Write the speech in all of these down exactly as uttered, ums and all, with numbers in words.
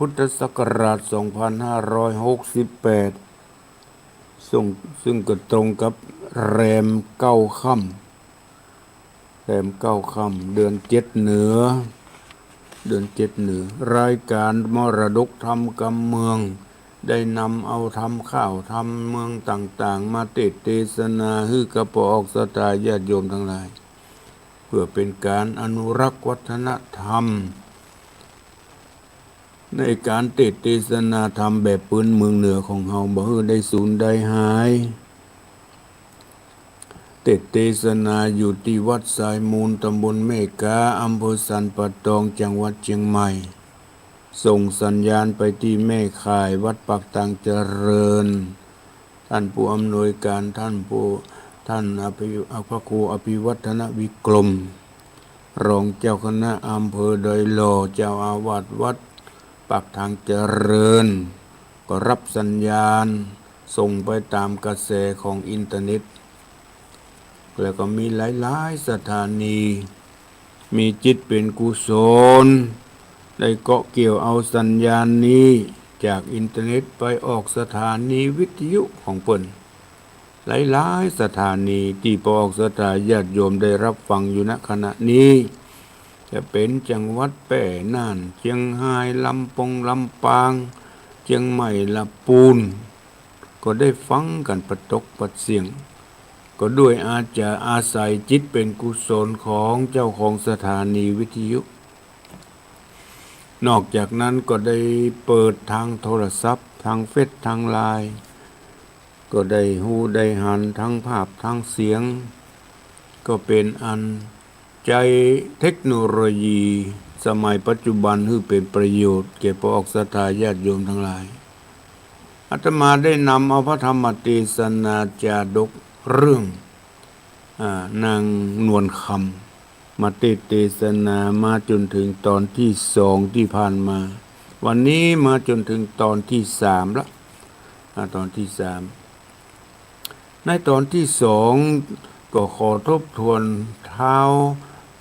พุทธศักราชสองพันห้าร้อยหกสิบแปด ซึ่ง ซึ่งก็ตรงกับแรมเก้าค่ำ แรมเก้าค่ำ เดือนเจ็ดเหนือ เดือนเจ็ดเหนือ รายการมรดกธรรมกำเมือง ได้นำเอาธรรมข่าวธรรมเมืองต่างๆ มาเตสน์เตสนาหื้อกับป้อออกศรัทธาญาติโยมตังหลาย เพื่อเป๋นก๋านอนุรักษ์วัฒนธรรม ในก๋านเตสน์เตสนาธรรมแบบปื้นเมืองเหนือของเฮา บ่หื้อได้สูญได้หาย เตสน์เตสนาอยู่ตี้วัดสายมูล ตำบลแม่ก๊า อำเภอสันป่าตอง จังหวัดเจียงใหม่ ส่งสัญญาณไปตี้แม่ข่าย วัดปากทางเจริญ ต้านผู้อำนวยก๋าน ต้านผู้ ต้านอภิ พระครูอภิวัฒนวิกรม รองเจ้าคณะอำเภอดอยหล่อ เจ้าอาวาสวัดปากทางเจริญ ก็ฮับสัญญาณ ส่งไปต๋ามกระแสของอินเทอร์เน็ต แล้วก็มีหลายๆ สถานี มีจิตเป๋นกุศล ได้เกาะเกี่ยวเอาสัญญาณนี้จากอินเทอร์เน็ตไปออกสถานีวิทยุของเปิ้น หลายๆ สถานีตี้ป้อออกศรัทธาญาติโยมได้ฮับฟังอยู่ ณ ขณะนี้ จะเป๋นจังหวัดแป้ น่าน เจียงฮาย ลำปง ลำปาง เจียงใหม่ ละปูน ก็ได้ฟังกั๋นปะตกปะเสี้ยง ก็ด้วยอาจจะอาศัยจิตเป๋นกุศลของเจ้าของสถานีวิทยุ นอกจากนั้นก็ได้เปิดตางโทรศัพท์ ตางเฟซ ตางไลน์ ก็ได้ฮู้ได้หันตางภาพตางเสียง ก็เป๋นอันใจ๊เทคโนโลยีสมัยปัจจุบันหื้อเป๋นประโยชน์แก่ป้อออกศรัทธาญาติโยมตังหลาย อาตมาได้นำเอาพระธรรมเตสนาจาดกเรื่อง อ่า นางนวลคำ มาเตสน์เตสนามาจ๋นเถิงต๋อนตี้สองตี้ผ่านมา วันนี้มาจ๋นเถิงต๋อนตี้สามละ อ่า ต๋อนตี้สาม ในต๋อนตี้สองก็ขอทบทวนเท้า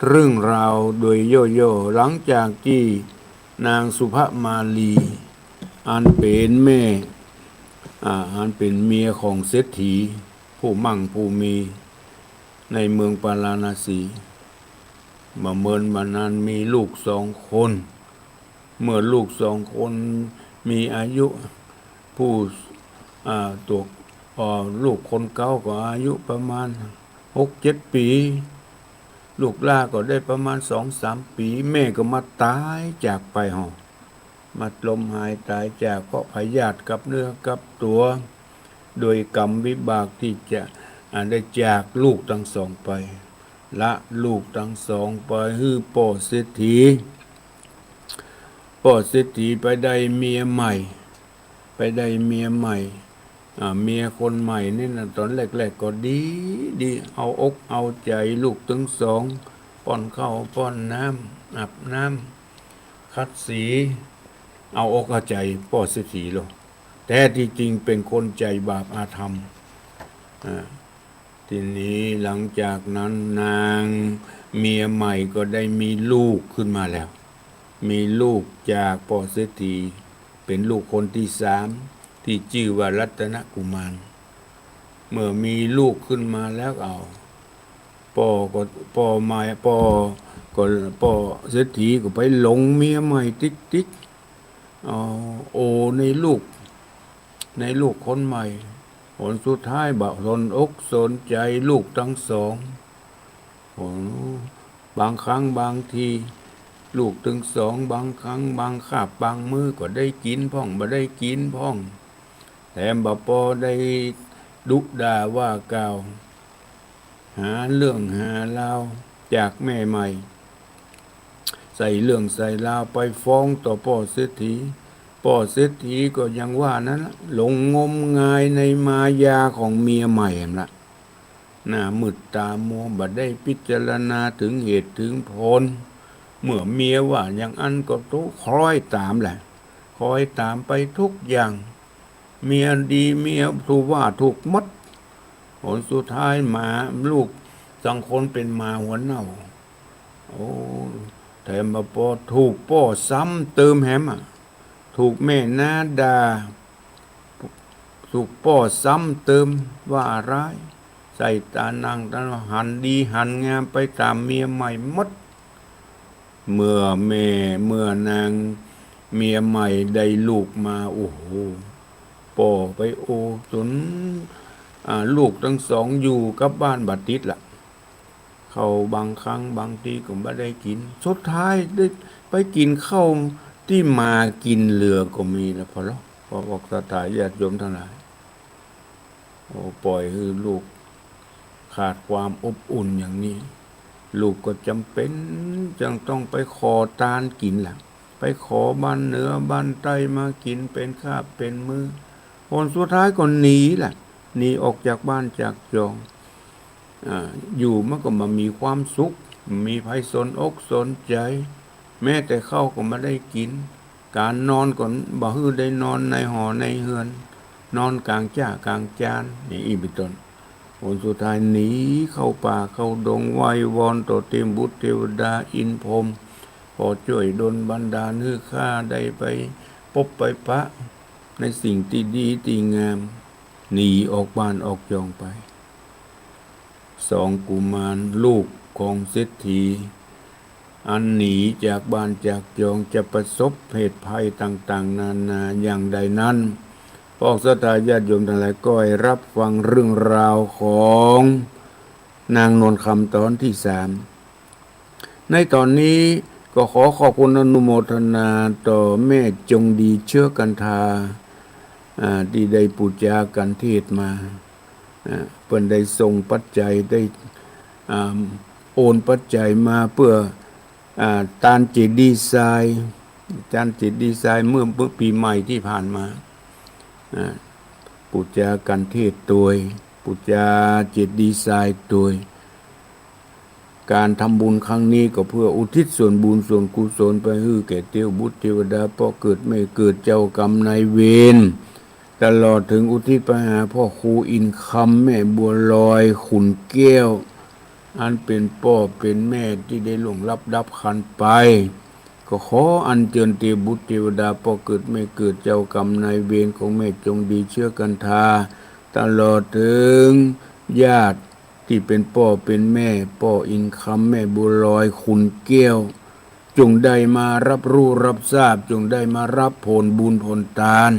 เรื่องราวโดยย่อๆ หลังจากตี้นางสุภมาลี อันเป๋นแม่ อ่า อันเป๋นเมียของเศรษฐีผู้มั่งผู้มีในเมืองปาราณสี บ่าเมินบ่านานมีลูกสองคน เมื่อลูกสองคนมีอายุ ผู้ อ่า ตั๋ว อ่า ลูกคนเก๊าก็อายุประมาณหกเจ็ดปี๋ ลูกหล้าก็ได้ประมาณสองสามปี๋ แม่ก็มาต๋ายจากไปห่อ หมดลมหายต๋ายจากเพราะพยาธิกับเนื้อกับตั๋ว โดยกรรมวิบากตี้จะ อ่า ได้จากลูกตังสองไป ละลูกตังสองไปหื้อป้อเศรษฐี ป้อเศรษฐีไปได้เมียใหม่ ไปได้เมียใหม่ อ่า เมียคนใหม่นี่นะ ต๋อนแรกๆ ก็ดี ดี เอาอกเอาใจ๋ลูกตังสอง ป้อนข้าวป้อนน้ำ อาบน้ำ ขัดสี เอาอกเอาใจ๋ป้อเศรษฐีโลด แท้ตี้จริงเป๋นคนใจ๋บาปอธรรม อ่า ทีนี้หลังจากนั้นนางเมียใหม่ก็ได้มีลูกขึ้นมาแล้ว มีลูกจากป้อเศรษฐี เป๋นลูกคนตี้สาม ตี้จื้อว่ารัตนกุมาร เมื่อมีลูกขึ้นมาแล้วเอา ป้อก็ ป้อใหม่ ป้อก็ ป้อเศรษฐีก็ไปหลงเมียใหม่ติ๊กๆ เอา โอในลูก ในลูกคนใหม่ ผลสุดท้ายบ่สนอกสนใจ๋ลูกตังสอง โอ้ บางครั้งบางที ลูกตังสอง บางครั้งบางคาบ บางมื้อก็ได้กิ๋นพ่อง บ่ได้กิ๋นพ่อง แถมบ่ปอได้ดุด่าว่ากล่าว หาเรื่องหาราวจากแม่ใหม่ ใส่เรื่องใส่ราวไปฟ้องต่อป้อเศรษฐี ป้อเศรษฐีก็ยังว่านั้นละ หลงงมงายในมายาของเมียใหม่หั้นละ หน้ามืดต๋ามัว บ่ได้พิจารณาเถิงเหตุเถิงผล เมื่อเมียว่าอย่างอั้นก็ตุ๊คล้อยต๋ามแหละ คล้อยต๋ามไปทุกอย่าง เมียดีเมียถูกว่าถูกหมด ผลสุดท้ายหมา ลูกสองคนเป๋นหมาหัวเน่า โอ้ แถมบ่ปอถูกป้อซ้ำเติมแหมอะ ถ ถูกแม่น้าด่า ถูกป้อซ้ำเติมว่าร้าย ใส่ต๋านางต๋าหันดีหันงามไปต๋ามเมียใหม่หมด เมื่อแม่ เมื่อนางเมียใหม่ได้ลูกมา โอ้โห ป้อไปโอจ๋น อ่า ลูกตึงสองอยู่กับบ้านบ่ติดละ ข้าวบางครั้งบางทีก็บ่ได้กิ๋น สุดท้ายได้ไปกิ๋นข้าวตี้หมากิ๋นเหลือก็มีละ พ่อหลวง พ่อบอกศรัทธาญาติโยมตังหลาย โอ้ ปล่อยหื้อลูกขาดความอบอุ่นอย่างนี้ ลูกก็จ๋ำเป๋นจั่งต้องไปขอตานกิ๋นละ ไปขอบ้านเหนือบ้านใต้มากิ๋นเป๋นคาบเป๋นมื้อ ผลสุดท้ายก็หนีละ หนีออกจากบ้านจากจอง อ่า อยู่มันก็บ่มีความสุข บ่มีใผสนอกสนใจ๋ แม้แต่ข้าวก็บ่ได้กิ๋น ก๋านนอนก็บ่หื้อได้นอนในหอในเฮือน นอนก๋างจ้าก๋างจาน อย่างอี้เป๋นต้น ผลสุดท้ายหนีเข้าป่าเข้าดง ไหว้วอนต่อเตบุตรเตวดาอินทร์พรหม ขอจ้วยดลบันดาลหื้อข้าได้ไปปบไปปะในสิ่งตี้ดีตี้งาม หนีออกบ้านออกจองไป สองกุมารลูกของเศรษฐี อันหนีจากบ้านจากจองจะประสบเหตุภัยต่างๆ นานาอย่างใดนั้น พวกศรัทธาญาติโยมตังหลายก็ได้รับฟังเรื่องราวของนางนวลคำตอนตี้สาม ในต๋อนนี้ก็ขอขอบคุณอนุโมทนาต่อแม่จงดีเชื้อกันทา อ่า ตี้ได้ปู๋จากัณฑ์เทศน์มา อ่า เปิ้นได้ส่งปัจจัย ได้ อ่า โอนปัจจัยมาเปื้อ อ่า ตานเจดีย์ทราย ตานเจดีย์ทรายเมื่อ เมื่อปี๋ใหม่ตี้ผ่านมา อ่า ปู๋จากัณฑ์เทศน์ตวย ปู๋จาเจดีย์ทรายตวย ก๋านทำบุญครั้งนี้ก็เพื่ออุทิศส่วนบุญส่วนกุศลไปหื้อแก่เตวบุตรเตวดา ป้อเกิดแม่เกิด เจ้ากรรมนายเวร ตลอดเถิงอุทิศไปหาพ่อครูอินทร์คำ แม่บัวลอย ขุนแก้ว อันเป๋นป้อเป๋นแม่ตี้ได้ล่วงลับดับขันธ์ไป ก็ขออัญเจิญเตวบุตรเตวดา ป้อเกิดแม่เกิด เจ้ากรรมนายเวรของแม่จงดีเชื้อกันทา ตลอดเถิงญาติตี้เป๋นป้อเป๋นแม่ ป้ออินทร์คำ แม่บัวลอย ขุนแก้ว จงได้มาฮับฮู้ฮับซาบ จงได้มาฮับผลบุญผลตาน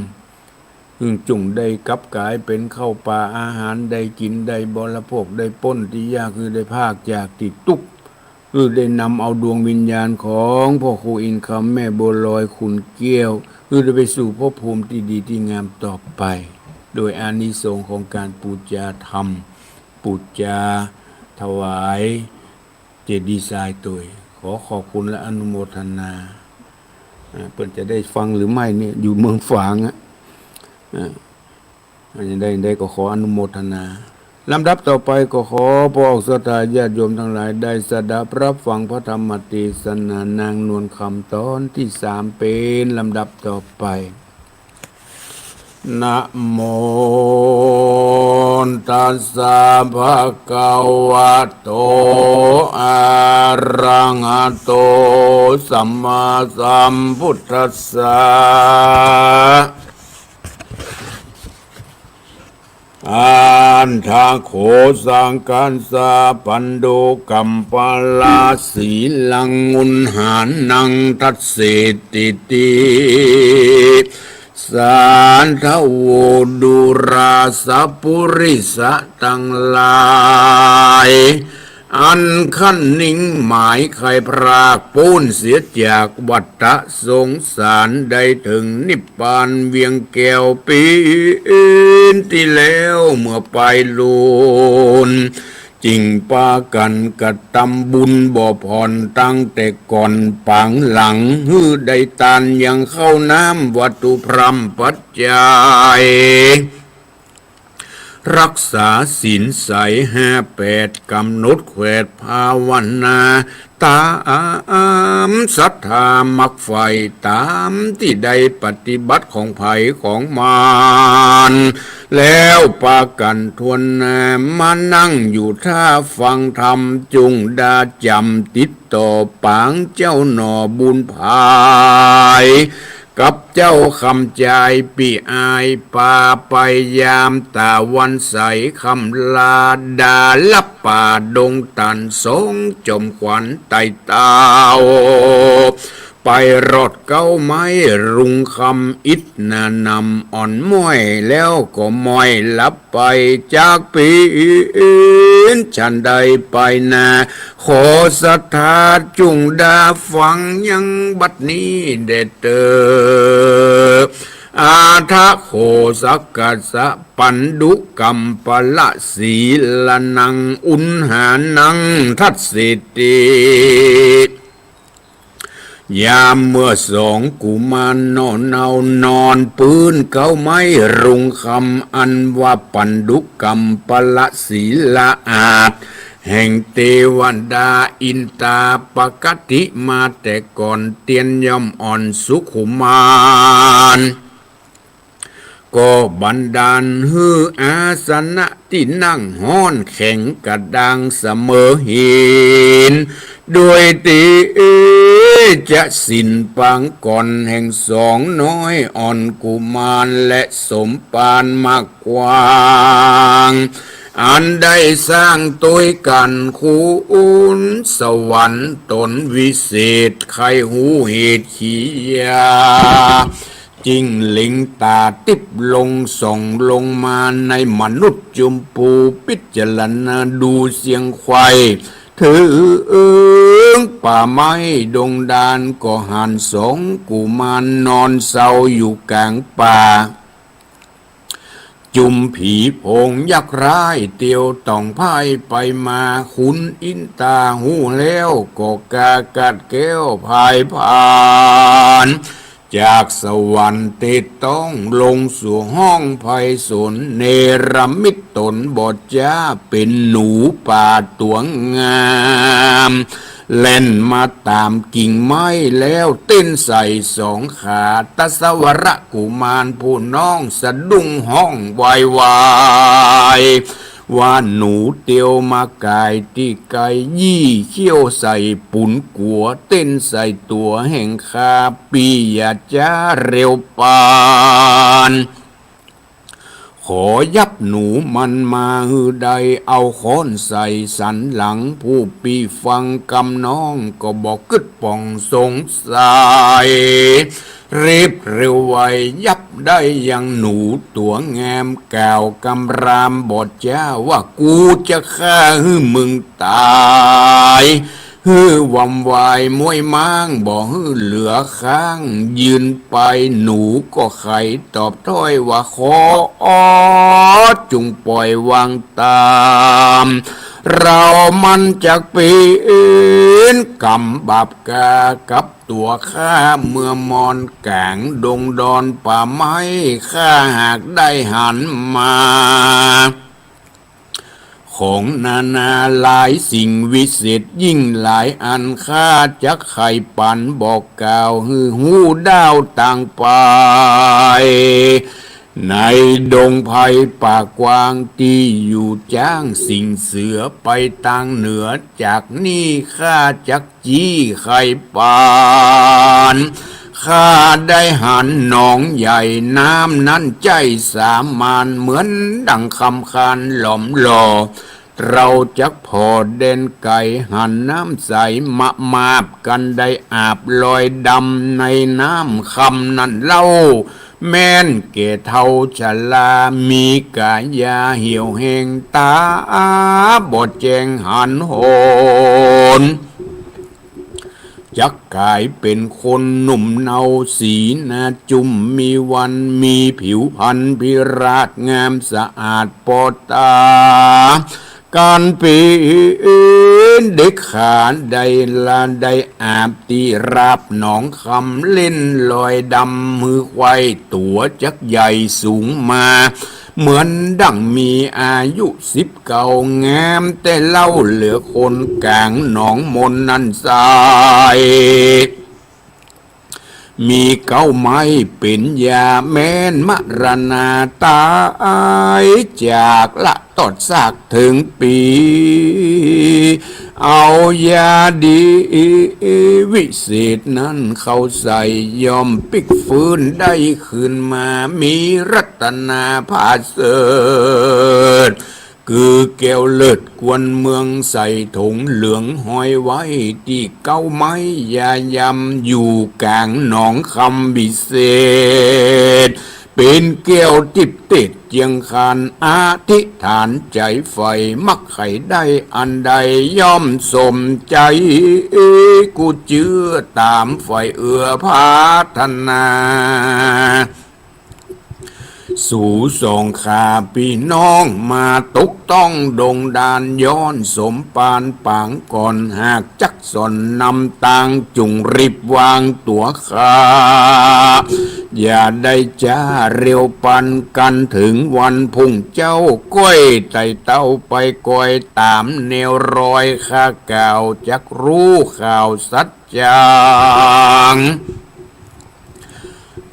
อืม จงได้กลับก๋ายเป๋นข้าวป๋าอาหาร ได้กิ๋นได้บริโภค ได้ป๊นตี้ยาก หื้อได้พรากจากตี้ตุ๊กข์ หื้อได้นำเอาดวงวิญญาณของพ่อครูอินทร์คำ แม่บัวลอย ขุนแก้ว หื้อได้ไปสู่ภพภูมิตี้ดีตี้งามต่อไป โดยอานิสงส์ของก๋านปู๋จาธรรม ปู๋จาถวาย เจดีย์ทรายตวย ขอขอบคุณและอนุโมทนา อ่า เปิ้นจะได้ฟังหรือไม่เนี่ย อยู่เมืองฝางอะ อ่า อันนี้ได้ ได้ก็ขออนุโมทนา ลำดับต่อไปก็ขอพวกศรัทธาญาติโยมตังหลายได้สดับฮับฟังพระธรรมเตสนานางนวลคำตอนตี้สามเป๋นลำดับต่อไป นะโมตัสสะภะคะวะโต อะระหะโต สัมมาสัมพุทธัสสะ อัฏฐะโข สังคัสสะ ปัณโณ กัมปะละ สีลัง อุณหานัง ทัสเสติติ สาธะโว ดูราสะปุริสะตังหลาย อันคันนิ่งหมายใค่พรากปู้นเสียจากวัฏฏะสงสาร ได้เถิงนิพพานเวียงแก้วปี๋นตี้แล้วเมื่อป๋ายลูน จึงปากั๋นกระตำบุญบ่ผ่อนตั้งแต่ก่อนปางหลัง หื้อได้ตานยังข้าวน้ำวัตถุพร่ำปัจจัย ฮักษาศีลใสห้าแปด ก๋ำหนดแขวดภาวนา ต๋ามศรัทธามักใฝ่ ต๋ามตี้ได้ปฏิบัติของใผของมัน แล้วปากั๋นถ้วนหน้ามานั่งอยู่ท่าฟังธรรม จุ่งดาจ๋ำติดต่อปางเจ้าหน่อบุญผาย กับเจ้าคำจายปี้อาย ปาไปยามต๋าวันใส คำลาดาลับป่าดงตัน สองจอมขวัญไต่เต้า ไปรอดเก๊าไม้รุ้งค่ำ อิดหน้านำอ่อนม้อย แล้วก็ม้อยหลับไปจากปีน ฉันใดไปนา ขอศรัทธาจุ่งดาฟังยังบัดนี้แด่เตอ อาทะโข สักกัสสะ ปันดุกัมปะละสีละนัง อุณหานัง ทัสเสติ ยามเมื่อสองกุมารหนอนเนานอนปื้นเก๊าไม้รุ้งค่ำ อันว่าปันดุกัมปะละสีละอาจ แห่งเตวดาอินตาปกติมาแต่ก่อน เตียนย่อมอ่อนสุขุมาร ก็บันดาลหื้ออาสนะตี้นั่งฮ้อนแข็งกระด้างเสมอหิน โดยเตจะสินปางก่อนแห่งสองน้อยอ่อนกุมาร และสมภารมากกว้าง อันได้สร้างตวยกั๋นคุณสวรรค์ต๋นวิเศษ ใค่ฮู้เหตุขียา จิ่งเล็งต๋าติ๊บลงส่องลงมาในมนุษย์จุมปู พิจารณาดูเสียงใคว่ เถิงป่าไม้ดงดาน ก็หันสองกุมารนอนเซาอยู่ก๋างป่า จุมผีโพงยักษ์ร้ายเตียวต่องพ่ายไปมา ขุนอินตาฮู้แล้วก็กากัดแก้วพ่ายพาน จากสวรรค์เตดต้องลงสู่ห้องไพศาล เนรมิตต๋นบ่จ๊าเป๋นหนูป่าตั๋วงาม แล่นมาต๋ามกิ่งไม้แล้วเต้นใส่สองขา ทศวรกุมารผู้น้องสะดุ้งฮ้องวายวาย ว่าหนูเตียวมาก๋ายตี้ไก๋ ยี่เขี้ยวใส่ปู๋นกั๋ว เต้นใส่ตั๋วแห่งข้า ปี้อย่าจ๊าเร็วปาน ขอยับหนูมันมาหื้อได้ เอาค้อนใส่สันหลัง ผู้ปี้ฟังกำน้องก็บ่กึ๊ดป่องสงสัย รีบเร็วไวยับได้ยังหนูตั๋วงาม กล่าวกำรามบ่จ๊าว่า กูจะฆ่าหื้อมึงต๋าย หื้อวำวายม้วยม้าง บ่หื้อเหลือค้าง ยืนไปหนูก็ไขตอบถ้อยว่า ขอจุ่งป่อยวางต๋าม เฮามันจักเป๋นก๋รรมบาปกากับตั๋วข้า เมื่อมอนก๋างดงดอนป่าไม้ ข้าหากได้หันมา ของนานาหลายสิ่งวิเศษยิ่งหลายอัน ข้าจักไขปันบอกกล่าว หื้อฮู้ด้าวต่างไป ในดงไพรป่ากว้างตี้อยู่จ๊างสิงห์เสือ ไปตางเหนือจากนี้ข้าจัก จี้ไขปัน ข้าได้หันหนองใหญ่น้ำนั้นใจ้สามัญ เหมือนดั่งคำคานหลอมหล่อ เฮาจักผ่อแดนไก๋ หันน้ำใสมะมาบกั๋น ได้อาบลอยดำในน้ำคำนั้นเล่า แม้นแก่เฒ่าชรา มีก๋ายาเหี่ยวแห้ง ต๋าบ่แจ้งหันหน จักก๋ายเป๋นคนหนุ่มเนา สีหน้าจุ่มมีวรรณ มีผิวพรรณพิราศ งามสะอาดปอต๋า ก๋านเป๋นเด็กขา ได้ละได้อาบตี้ราบหนองคำ เล่นลอยดำหื้อไขว่ตั๋วจักใหญ่สูงมา เหมือนดั่งมีอายุสิบเก้า งามแต่เล่าเหลือคนก๋างหนองมนนั้นไส้ มีเก๊าไม้เป๋นยา แม้นมรณาต๋าย จากละตอดซากเถิงปี เอายาดีวิเศษนั้นเข้าใส่ ย่อมปิ๊กฟื้นได้คืนมา มีรัตนาผาเสริฐ คือแก้วเลิศกวนเมือง ใส่ถงเหลืองห้อยไว้ตี้เก๊าไม้ยายำ อยู่ก๋างหนองคำวิเศษ เป๋นแก้วทิพย์เตศเจียงคาน อธิษฐานใจ๋ใฝ่ มักใค่ได้อันใดย่อมสมใจ๋ กู้เจื้อต๋ามใฝ่เอื้อผาถนา สูสองข้าปี้น้องมาตกต้องดงดาน ย้อนสมปานปางก่อน หากจักสอนนำตาง จุ่งรีบวางตั๋วข้า อย่าได้จ๊าเร็วปัน กั๋นเถิงวันพุ่งเจ๊า ก้อยไต่เต้าไปกอย ต๋ามแนวรอยข้ากล่าว จักฮู้ข่าวสัจจัง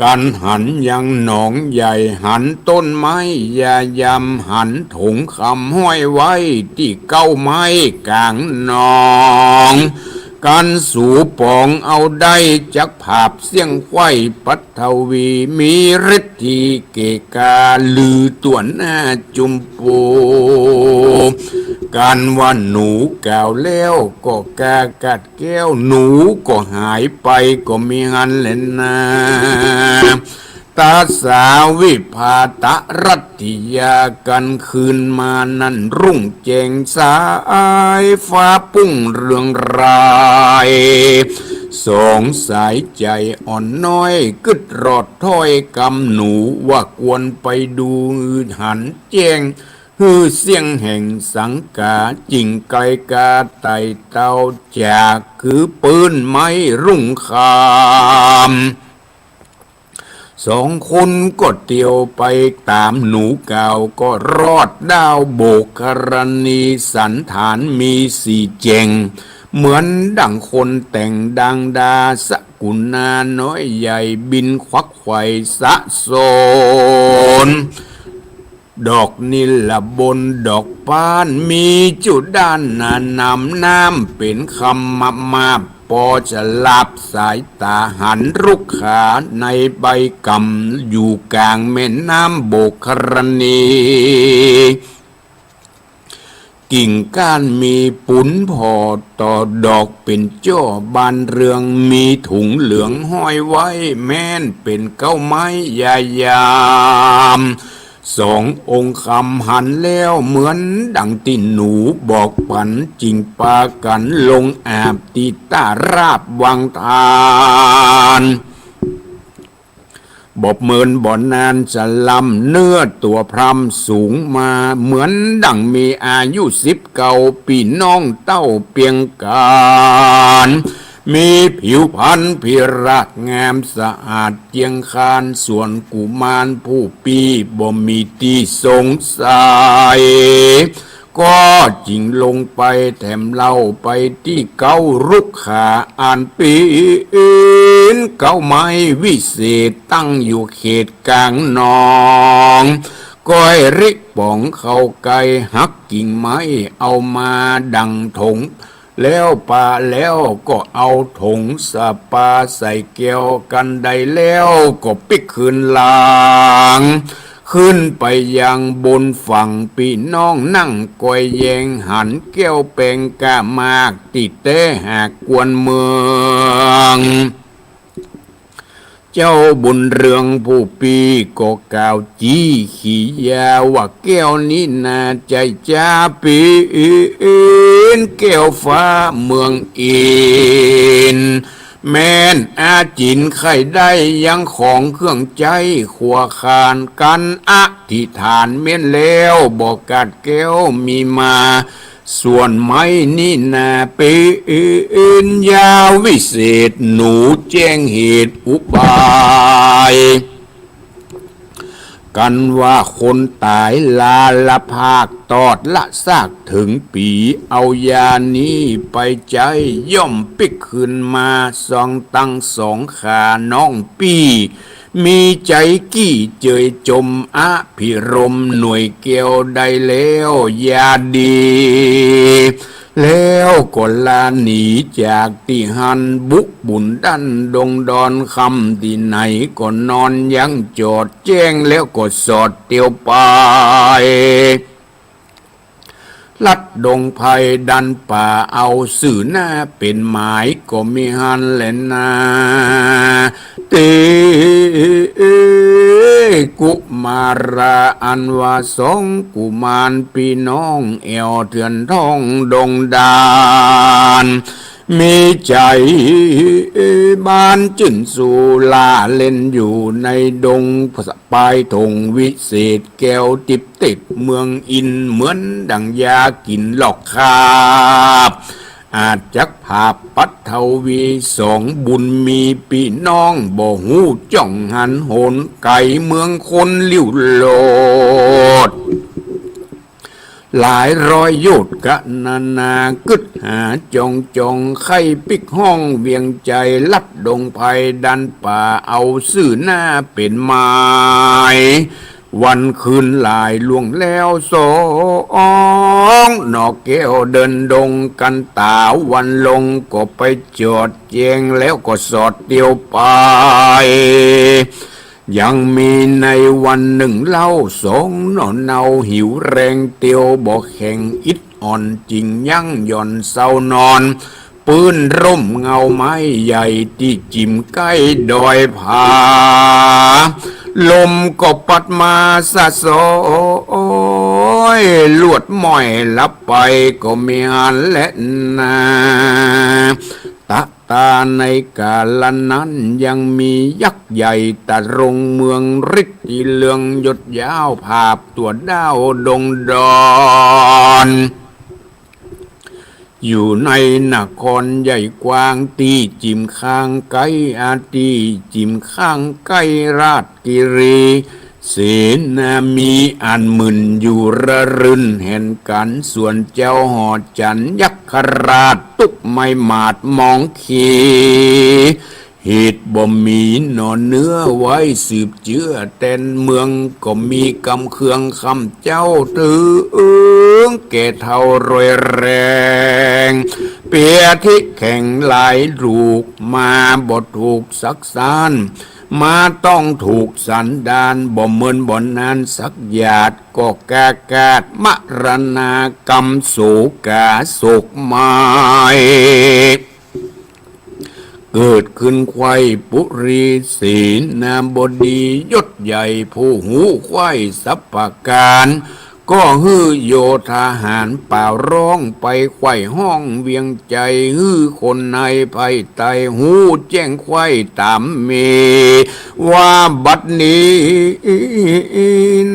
กั๋นหันยังหนองใหญ่ หันต้นไม้ยายำ หันถงคำห้อยไว้ตี้เก๊าไม้ก๋างหนอง กั๋นสูป๋องเอาได้จักผาบเสี้ยงไขว้ปัทวี มีฤทธิ์เก่งกล้าลือตั๋วหน้าจุมปู กั๋นว่าหนูกล่าวแล้วก็กล้ากัด แก้วหนูก็หายไปก็มีหั้นแหละนา ตาสาวิภาตรัตติยา กั๋นคืนมานั้นรุ่งแจ้งสาย ฟ้าปุ้งเรืองราย สองสายใจ๋อ่อนน้อย กึ๊ดรอดถ้อยกำหนู ว่าควรไปดูหันแจ้ง หื้อเสี้ยงแห่งสังกา จิ่งไกลกาไต่เต้าจาก คือปื้นไม้รุ่งคำ สองคนก็เตียวไปต๋ามหนูกล่าว ก็รอดด้าวโบกครณี สันฐานมีสีแจ่ง เหมือนดั่งคนแต่งดังดา สกุณาน้อยใหญ่บินขวักไขว่สะสน ดอกนิลบนดอกป๊าน มีจุด้านหนาหนามน้ำเป๋นคำมาบมาบ ปอจะหลาบสายต๋าหันรุกขาในใบก่ำ อยู่ก๋างแม่น้ำโบกครณี กิ่งก้านมีปูนผ่อต่อดอกเป๋นจ้อ บานเรืองมีถุงเหลืองห้อยไว้ แม้นเป๋นเก๊าไม้ยายาม สององค์คำหันแล้วเหมือนดั่งตี้หนูบอกปั๋น จิ่งปากั๋นลงอาบตี้ต้าราบวังทาน บ่เมินบ่นานสะลำ เนื้อตั๋วพร่ำสูงมา เหมือนดั่งมีอายุสิบเก้า ปี้น้องเต้าเปียงกั๋น มีผิวพรรณพิราชงามสะอาดเจียงคาน ส่วนกุมารผู้ปี้บ่มีตี้สงสัย ก็จิ่งลงไปแถมเล่าไปตี้เก๊ารุกขา อันเป๋นเก๊าไม้วิเศษตั้งอยู่เขตก๋างหนอง ก้อยริป๋องเข้าใก้หักกิ่งไม้เอามาดั่งถง แล้วปาแล้วก็เอาถงสะปาใส่แก้วกั๋นได้แล้วก็ปิ๊กคืนหลัง ขึ้นไปยังบนฝั่ง ปี้น้องนั่งก้อยแยงหันแก้วแปงก้ามากตี้แต๊หากกวนเมือง เจ้าบุญเรืองผู้ปี้ก็กล่าวจี้ขียาว่าแก้วนี้นาใจ้จ๊าเป๋นแก้วฟ้าเมืองอินทร์ แม้นอาจิ๋นใค่ได้ยังของเครื่องใจ๊ครัวคาน กั๋นอธิษฐานแม้นแล้วบ่กัดแก้วมีมา ส่วนไม้นี้นาเป๋นยาวิเศษ หนูแจ้งเหตุอุบาย กั๋นว่าคนต๋ายลาละภาคตอดละซากเถิงปี๋ เอายานี้ไปใจ๊ย่อมปิ๊กคืนมา ซองตังสองขาน้องปี้ มีใจ๋กี้เจยจมอภิรมย์หน่วยแก้วได้แล้วยาดี แล้วก็ลาหนีจากตี้หั้น บุกบุ่นดั้นดงดอน ค่ำตี้ไหนก็นอน ยังจอดแจ้งแล้วก็สอดเตียวไป ลัดดงไพรดันป่า เอาซื่อหน้าเป๋นหมาย ก็มีหั้นแหละนา ตี้กุมาราอันว่าสองกุมารปี้น้อง แอ่วเถื่อนทองดงดาน มีใจ๋บานจื้นสู่ ล่าเล่นอยู่ในดง ปายถงวิเศษ แก้วติ๊บติดเมืองอินทร์ เหมือนดั่งยากิ๋นลอกคราบ อาจจักผาบปัดเทาวี สองบุญมีปี้น้อง บ่ฮู้จ้องหันหน ไก๋เมืองคนลิ้วโลด หลายร้อยโยชน์กะนานา กึ๊ดหาจองจอง ใค่ปิ๊กห้องเวียงใจ๋ ลัดดงไพรดันป่า เอาซื่อหน้าเป๋นหมาย วันคืนหลายล่วงแล้วสอง หน่อแก้วเดินดงกั๋นต๋า วันลงก็ไปจอดแจ้ง แล้วก็สอดเตียวไป ยังมีในวันนึ่งเล่า สองหน่อเนาหิวแรงเตียว บ่แข็งอิดอ่อนจิ่งยั้ง หย่อนเซานอน ปื้นร่มเงาไม้ใหญ่ ตี้จิ่มใก้ดอยผา ลมก็ปัดมาสะสอย ลวดม้อยหลับไป ก็มีหั้นแหละนา ตะตาในกาละนั้น ยังมียักษ์ใหญ่ตะรงเมืองฤทธิ์ ตี้เรืองยศยาว ผาบตั๋วด้าวดงดอน อยู่ในนครใหญ่กว้าง ตี้จิ่มข้างใก้ อาตี้จิ่มข้างใก้ราชกิรี เสนามีอันหมื่นอยู่ระรื่นแห่นกั๋น ส่วนเจ้าหอจั๋นยักขราช ตุ๊กข์ไม่หมาดมองขี เหตุบ่มีหนอเนื้อไว้สืบเจื้อ แตนเมืองก็มีกำเคือง ค่ำเจ้าเถิงแก่เฒ่ารวยแรง เปียธิแข็งหลายลูก มาบ่ถูกสักสาน มาต้องถูกสันดาน บ่เมินบ่นานสักหยาด ก็กากาดมรณากรรม โศกาโศกไม้ เกิดขึ้นใคว่ปุรีเสนาบดียศใหญ่ ผู้ฮู้ใคว่สรรพก๋าน ก็หื้อโยธาหารป่าวร้อง ไปใคว่ฮ้องเวียงใจ๋ หื้อคนในไพร่ไต่ ฮู้แจ้งใคว่ต๋ามมี ว่าบัดนี้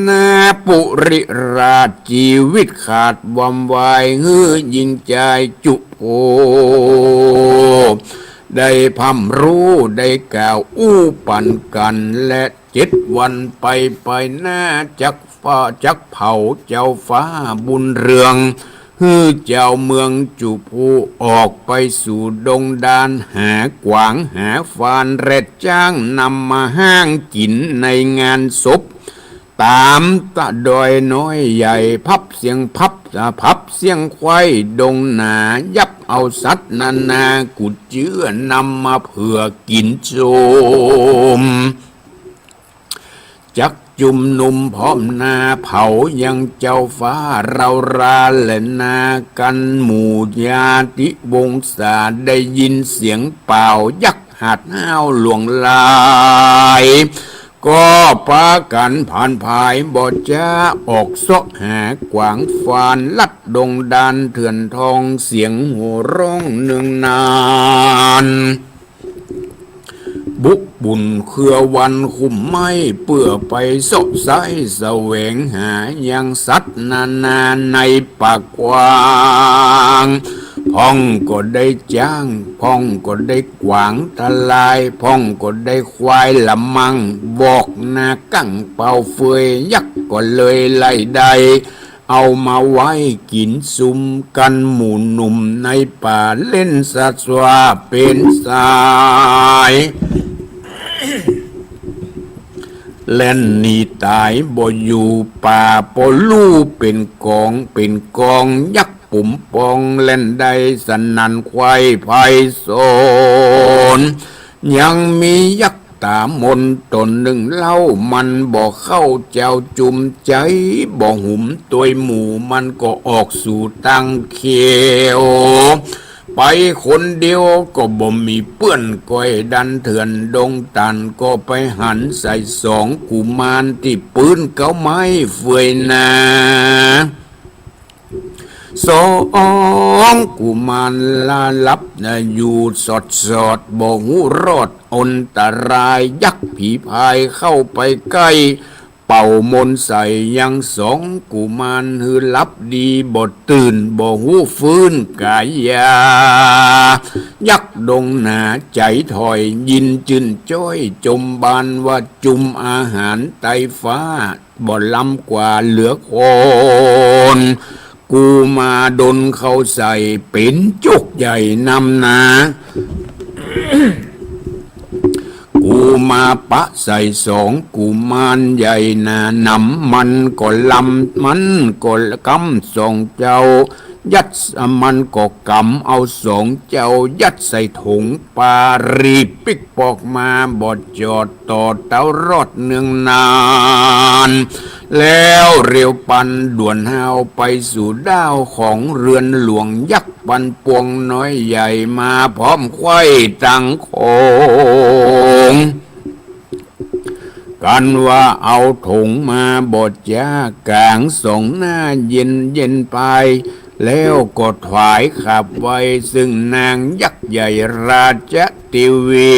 นาปุริราช จีวิตขาดวำวาย หื้อญิงจายจุ โอ้ ได้พร่ำฮู้ได้กล่าวอู้ปันกั๋น และเจ็ดวันไปไปหน้า จักฟ้าจักเผาเจ้าฟ้าบุญเรือง หื้อเจ้าเมืองจุภูออกไปสู่ดงดาน หากวางหาฟานแรดจ๊าง นำมาฮ้างกิ๋นในงานศพ ต๋ามตะดอยน้อยใหญ่ พับเสียงพับ พับเสียงใคว่ดงหนา ยับเอาสัตว์นานากุดเจื้อ นำมาเผื่อกิ๋นชม จักจุมนุมพร้อมหน้าเผายังเจ้าฟ้า เฮาราแลนากั๋นหมู่ญาติวงศา ได้ยินเสียงป่าวยักษ์หาดห้าวหลวงลาย ก็ปากั๋นผานผาย บ่จ๊าออกเซาะหากวางฟาน ลัดดงดานเถื่อนทอง เสียงโห่ร้องเนืองนาน บุกบุ่นเครือวันคุ้มไม้ เปื้อไปเซาะไซ้แสวงหายังสัตว์นานาในป่ากว้าง พ่องก็ได้จ๊าง พ่องก็ได้กวางทลาย พ่องก็ได้ควายละมัง บอกนากั้งเป่าเฟือย ยักษ์ก็เลยไล่ได้ เอามาไว้กิ๋นสุมกั๋นหมู่หนุ่มในป่า เล่นสัตว์สวาเป๋นสาย แล่นหนีต๋ายบ่อยู่ป่า ปอลู่เป๋นก๋องเป๋นก๋อง ยักษ์ ปุ๋มปองแล่นได้สนั่นไขว่ไพศาล ยังมียักษ์ต๋ามนต๋นนึ่งเล่า มันบ่เข้าเจ้าจุมใจ๋ บ่หุมตวยหมู่ มันก็ออกสู่ตางเขียว ไปคนเดียวก็บ่มีเปื้อน ก้อยดันเถื่อนดงตัน ก็ไปหันใส่สองกุมารตี้ปื๊นเก๊าไม้เฟือยนา สองกุมารละหลับอยู่สอดๆ บ่ฮู้รอดอันตราย ยักษ์ผีพายเข้าไปใก้ เป่ามนต์ใส่ยังสองกุมารหื้อหลับดีบ่ตื่น บ่ฮู้ฟื้นก๋ายา ยักษ์ดงหนาใจ๋ถอย ยินจื้นจ้อยจมบานว่าจุมอาหารไตฟ้า บ่ล้ำกว่าเหลือคน กุมารดนเข้าใส่เป๋นโจกใหญ่นำนา กุมารปะใส่สองกุมารใหญ่หนานำ มันก็ลำ มันก็กำสองเจ้า ยัด มันก็กำเอาสองเจ้า ยัดใส่ถงปารีบปิ๊กปอกมา บ่จอดต่อเต้ารอดเนืองนาน แล้วเร็วปันด่วนฮาวไปสู่ด้าวของเรือนหลวง ยักษ์ปันปวงน้อยใหญ่มาพร้อมไขว่ตังของ กันว่าเอาถงมาบ่จ๊ากางสองหน้าเย็นเย็นไป แล้วก็ถวายขับไว้ซึ่งนางยักษ์ใหญ่ราชเตวี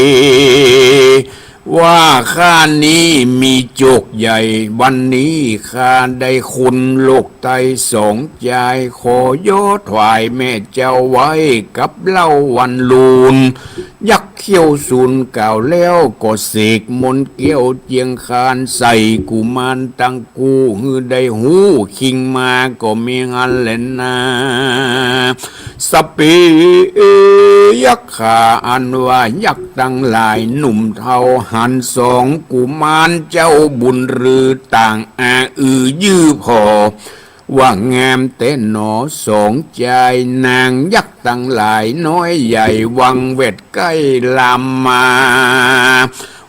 ว่าข้านี้มีโจกใหญ่ วันนี้ข้าได้คนโลกไตสองจาย ขอย่อถวายแม่เจ้าไว้กับเล่าวันลูน ยักษ์เขี้ยวสูนกล่าวแล้วก็เสกมนต์เกี้ยวเจียงคานใส่กุมารตังกู้ หื้อได้ฮู้คิงมาก็มีอันแลนา สะเปียยักขา อันว่ายักษ์ตังหลายหนุ่มเฒ่า หันสองกุมารเจ้าบุญฤๅษ์ต่างอาอือยื้อผ่อ ว่างามแต๊หนอสองจาย นางยักษ์ตังหลายน้อยใหญ่วังแวดใก้ลามมา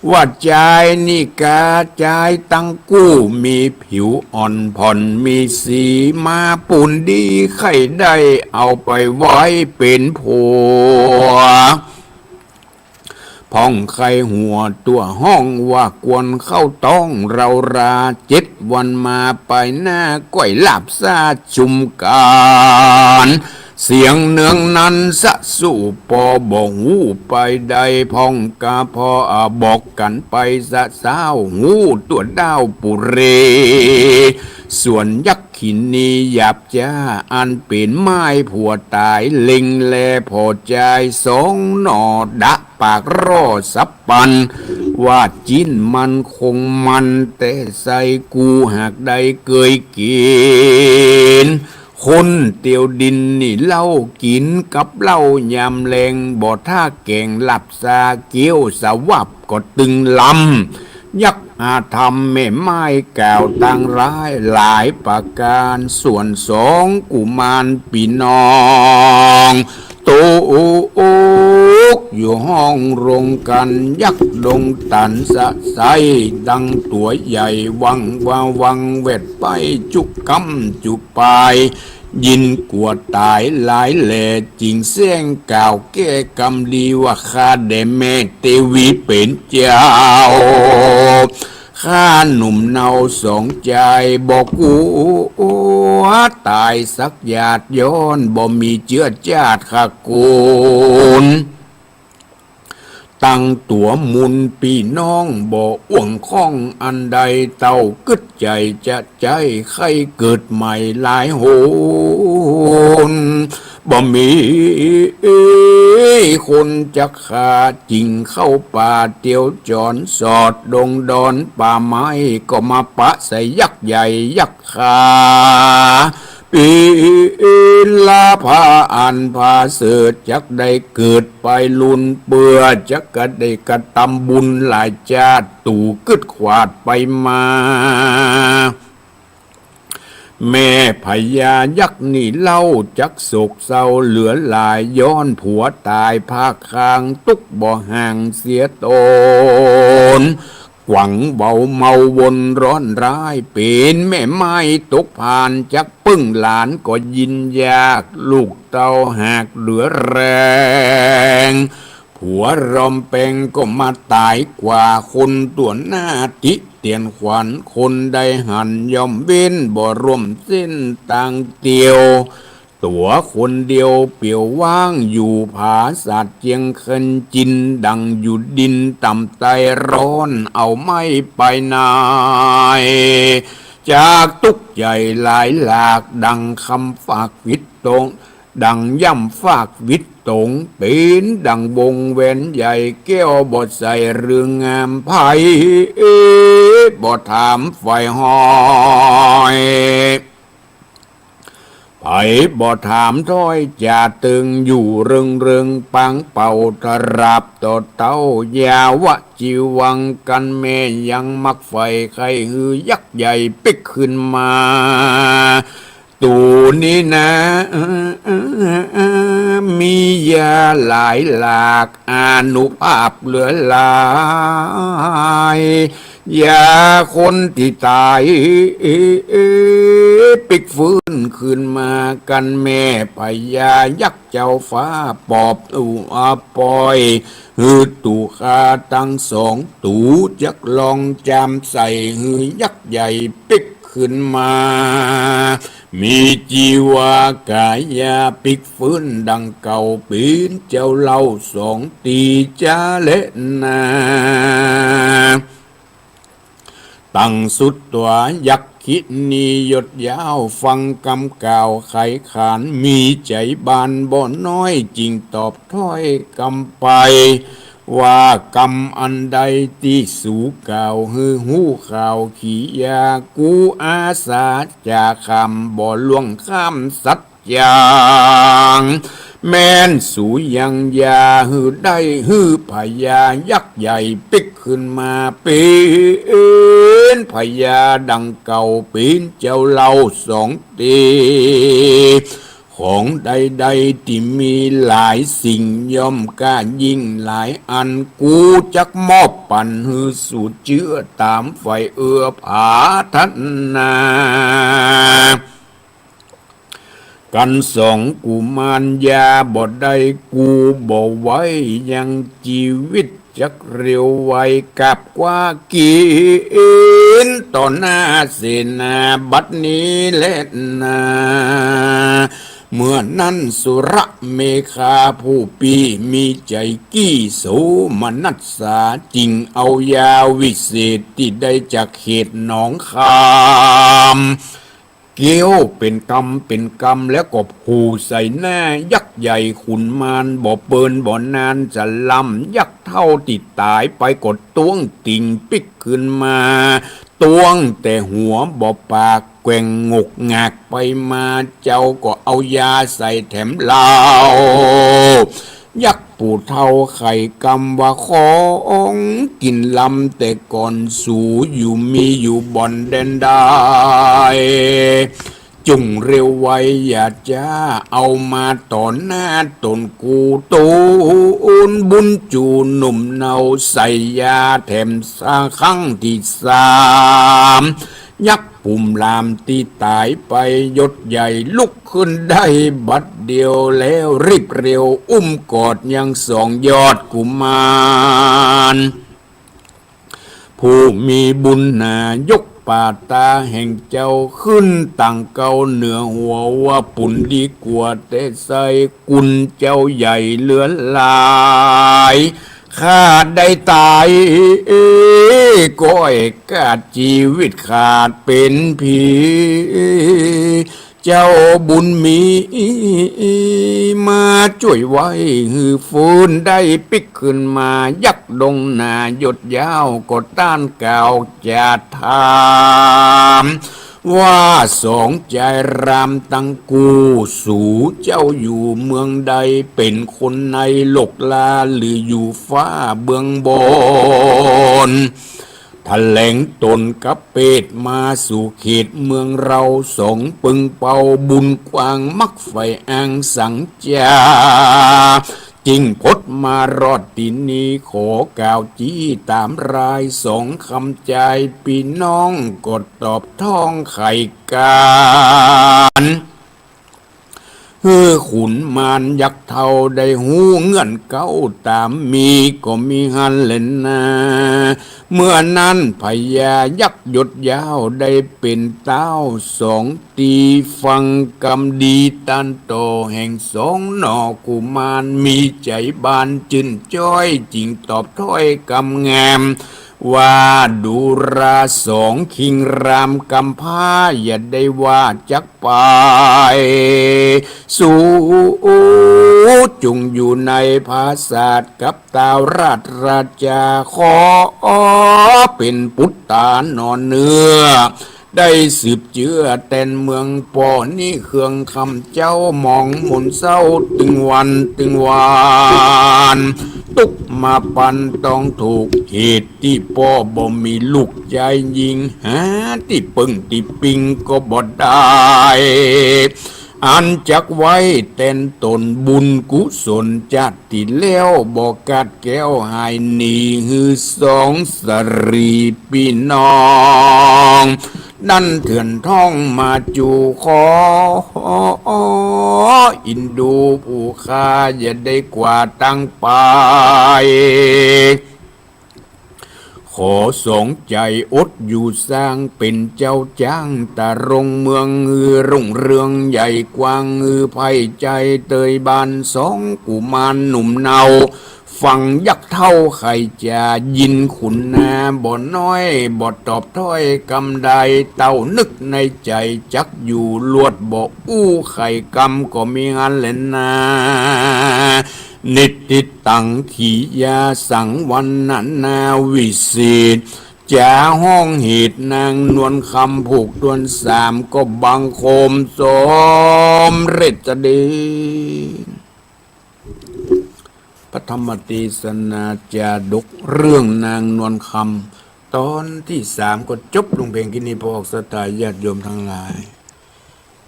ว่าจายนี้กา จายตังกู้มีผิวอ่อนผ่อน มีสีมาปูนดี ใค่ได้เอาไปไว้เป๋นผัว พ่องใค่หัวตั๋วฮ้องว่ากวนเข้าต๊อง เฮาราเจ็ดวันมา ไปหน้าก้อยลาบซ่าจุมกั๋น เสียงเนืองนั้นสะสู่ปอ บ่ฮู้ไปใด พ่องกาพ่อบอกกั๋นไปสะเซ้า ฮู้ตั๋วด้าวปุเร ส่วนยักษ์ ขินีหยาบจ๊า อันเป๋นม่ายผัวต๋าย เล็งแลผ่อจายสองหน่อ ดะปากร่อสับปัน ว่าจิ๊นมันคงมันแต๊ไส้ กูหากได้เกยกิ๋น คนเตียวดินนี่เล่า กิ๋นกับเหล้ายามแลง บ่ถ้าแก๋งหลับซา เกี้ยวสะวับก็ตึงลำ ยักษ์อาธรรมแม่ม่ายกล่าวตังร้ายหลายประก๋าน ส่วนสองกุมารปี้น้อง ตกอยู่ห้องโรงกั๋น ยักษ์ดงตันสะใส ดังตั๋วใหญ่วังว่าวังแวดไปจุกำจุปาย ยินกั๋วต๋ายหลายแล จึงแส้งกล่าวแก้กำดีว่า ข้าแด่แม่เตวีเป๋นเจ้า ข้าหนุ่มเนาสองจาย บ่กั๋วต๋ายสักหยาด ย้อนบ่มีเจื้อจาติขกูล ตังตั๋วมูลปี้น้องบ่อ่วงข้องอันใด เต้ากึ๊ดใจ๋จะใจ๊ใค่เกิดใหม่หลายหน บ่มีคนจักฆ่า จึงเข้าป่าเตียวจ๋อน สอดดงดอนป่าไม้ ก็มาปะใส่ยักษ์ใหญ่ยักษ์ ข้า ปีลาภาอันผาเสริฐ จักได้เกิดไปลุนเปื้อ จักกะได้กระตำบุญหลายจาติ ตู่กึ๊ดขวาดไปมา แม่พญายักษ์นี่เล่าจักโศกเศร้าเหลือหลาย ย้อนผัวต๋ายภาคกลาง ตุ๊กข์บ่ห่างเสียต๋น ขวังเบาเมาวนร้อนร้าย เป๋นแม่ไม้ตกผ่าน จักเปิ้งหลานก็ยินยาก ลูกเต้าหากเหลือแรง ผัวรอมแปงก็มาต๋ายกว่า คนตั๋วหน้าติเตียนขวัญ คนใดหันย่อมเว้น บ่ร่วมเส้นตางเตียว ตั๋วคนเดียวเปลี่ยวว่าง อยู่ผาสาทเจียงเคินจิน ดั่งอยู่ดินต่ำไตร้อน เอาไม้ไปนาย จากตุ๊กข์ใหญ่หลายหลาก ดั่งคำฝากวิตตง ดั่งย่ำฝากวิตตง เป๋นดั่งวงแหวนใหญ่ แก้วบ่ใส่เรืองงาม ใผบ่ถามใฝ่ฮ้อย ใผบ่ถามถ้อยจ๋าเติง อยู่เริงเริงปางเป่า ตราบต่อเต้า ยาวะจีวัง กั๋นแม่ยังมักใฝ่ ใค่หื้อยักษ์ใหญ่ปิ๊กขึ้นมา ตั๋วนี้นา มียาหลายหลาก อานุภาพเหลือหลาย ยาคนตี้ต๋าย ปิ๊กฟื้นคืนมา กั๋นแม่พญายักษ์เจ้าฟ้า ปอบอุอปอย หื้อตั๋วข้าตังสองตั๋ว จักลองจามใส่ หื้อยักษ์ใหญ่ปิ๊กคืนมา มีจีวากายาปิ๊กฟื้นดั่งเก่า เป๋นเจ้าเล่าสองตี้จาแลนา ตังสุดตั๋วยักษ์คินียศยาว ฟังกำกล่าวไขขาน มีใจ๋บานบ่น้อย จึ่งตอบถ้อยกำไป ว่ากำอันใดตี้สูกล่าว หื้อฮู้ข่าวขียา กูอาสาจ๋าคำ บ่ล่วงข้ามสัจ จ๋าง แม้นสูยังยาหื้อได้ หื้อพญายักษ์ใหญ่ปิ๊กขึ้นมา เป๋นพญาดั่งเก่า เป๋นเจ้าเล่าสองตี้ ของใดๆตี้มีหลายสิ่ง ย่อมกล้ายิ่งหลายอัน กูจักมอบปั๋นหื้อสูเจื้อต๋ามใฝ่เอื้อผาถนา กั๋นสองกุมารยาบ่ได้ กูบ่ไหวยังจีวิตจักเร็วไว กราบคว้ากิ๋นต่อหน้าเสนาบัดนี้แลนา เมื่อนั้นสุรเมขาผู้ปี้มีใจ๋กี้โสมนัสสา จึ่งเอายาวิเศษตี้ได้จากเขตหนองคาม เกี้ยวเป๋นกำเป๋นกำ แล้วก็ผูใส่หน้ายักษ์ใหญ่ขุนมาร บ่เปินบ่นานจะลำ ยักษ์เฒ่าตี้ต๋ายไปก็ต้วงติ่งปิ๊กขึ้นมา ต้วงแต่หัวบ่ปาก แกว่งงกงากไปมา เจ้าก็เอายาใส่แถมเล่า ยักษ์ผู้เฒ่าไขกำว่า ของกิ๋นลำแต่ก่อน สูอยู่มีอยู่บ่อนแดนใด จุ่งเร็วไวอย่าจ๊า เอามาต่อหน้าต๋นกู ตูนบุญจูหนุ่มเนา ใส่ยาแถมซะครั้งตี้สาม ยักษ์ ปุ่มหลามตี้ต๋ายไปยศใหญ่ลุกขึ้นได้บัดเดียว แล้วรีบเร็วอุ้มกอดยังสองยอดกุมาร ผู้มีบุญหนายกป่าต๋าแห่งเจ้า ขึ้นต่างเกาเหนือหัวว่า ปุณดีกว่าแต่ไส้ กุณเจ้าใหญ่เหลือหลาย ข้าได้ต๋าย ก้อยกาดจีวิตขาดเป๋นผี เจ้าบุญมี มาจ้วยไว้หื้อฟื้นได้ปิ๊กขึ้นมา ยักษ์ดงหนายศยาวก็ต้านกล่าวจะถาม ว่าสองจายรามตังกู้ สูเจ้าอยู่เมืองใด เป๋นคนในโลกลา หรืออยู่ฟ้าเบื้องบน แถลงต๋นกับเปตมาสู่เขตเมืองเฮาสอง เปิงเป่าบุญกว้าง มักใฝ่อ้างสังจา จึงพดมารอดตี้นี้ ขอกล่าวจี้ต๋ามรายสองกำจาย ปี้น้องก็ตอบถ้องไขก๋าน หื้อขุนมารยักษ์เฒ่าได้ฮู้เงื่อนเก๊าต๋ามมี ก็มีหั้นแลนา เมื่อนั้นพญายักษ์ยศยาวได้เป๋นต๊าวสอง ตี้ฟังกำดีต้านต่อแห่งสองหน่อกุมาร มีใจ๋บานจื้นจ้อย จึงตอบถ้อยกำงาม ว่าดูราสองคิงรามกำพร้า อย่าได้ว่าจักไป สูจุ่งอยู่ในผาสาทกับต้าวราชราจา ขอเป๋นปุตต๋าหน่อเนื้อ ได้สืบเจื้อแตนเมือง ป้อนี้เคืองคำเจ้า หมองหมุนเศร้าตึงวันตึงวาน ตุ๊กข์มาปันต้องถูกข์ เหตุตี้ป้อบ่มีลูกจายญิง หาตี้เปิ้งตี้ปิงก็บ่ได้ อันจักไว้แตนต๋น บุญกุศลจาติตี้แล้ว บ่ขาดแคล้วหายหนี หื้อสองสะรีปี้น้อง ดันเถื่อนท้องมาจู๋ ขออินดูผู้ข้า อย่าได้กว่าตังไป ขอสองใจ๋อดอยู่สร้าง เป๋นเจ้าจ๊างตะรงเมือง หื้อรุ่งเรืองใหญ่กว้าง หื้อไพร่ใจ๋เตยบาน สองกุมารหนุ่มเนา ฟังยักษ์เฒ่าไขจ๋า ยินขุนนาบ่น้อย บ่ตอบถ้อยกำใด เต้านึกในใจ๋จักอยู่ลวด บ่อู้ไขกำ ก็มีหั้นแลนา นิตติตัง ขียาสัง วรรณนาวิเศษ จ๋าฮ้องเหตุนางนวลคำ ผูกถ้วนสาม ก็บังคมสมเร็จเสด็จ พระธรรมเตสนาจาดกเรื่องนางนวลคำ ต๋อนตี้สามก็จบลงเพียงแค่นี้ พอออกศรัทธาญาติโยมตังหลาย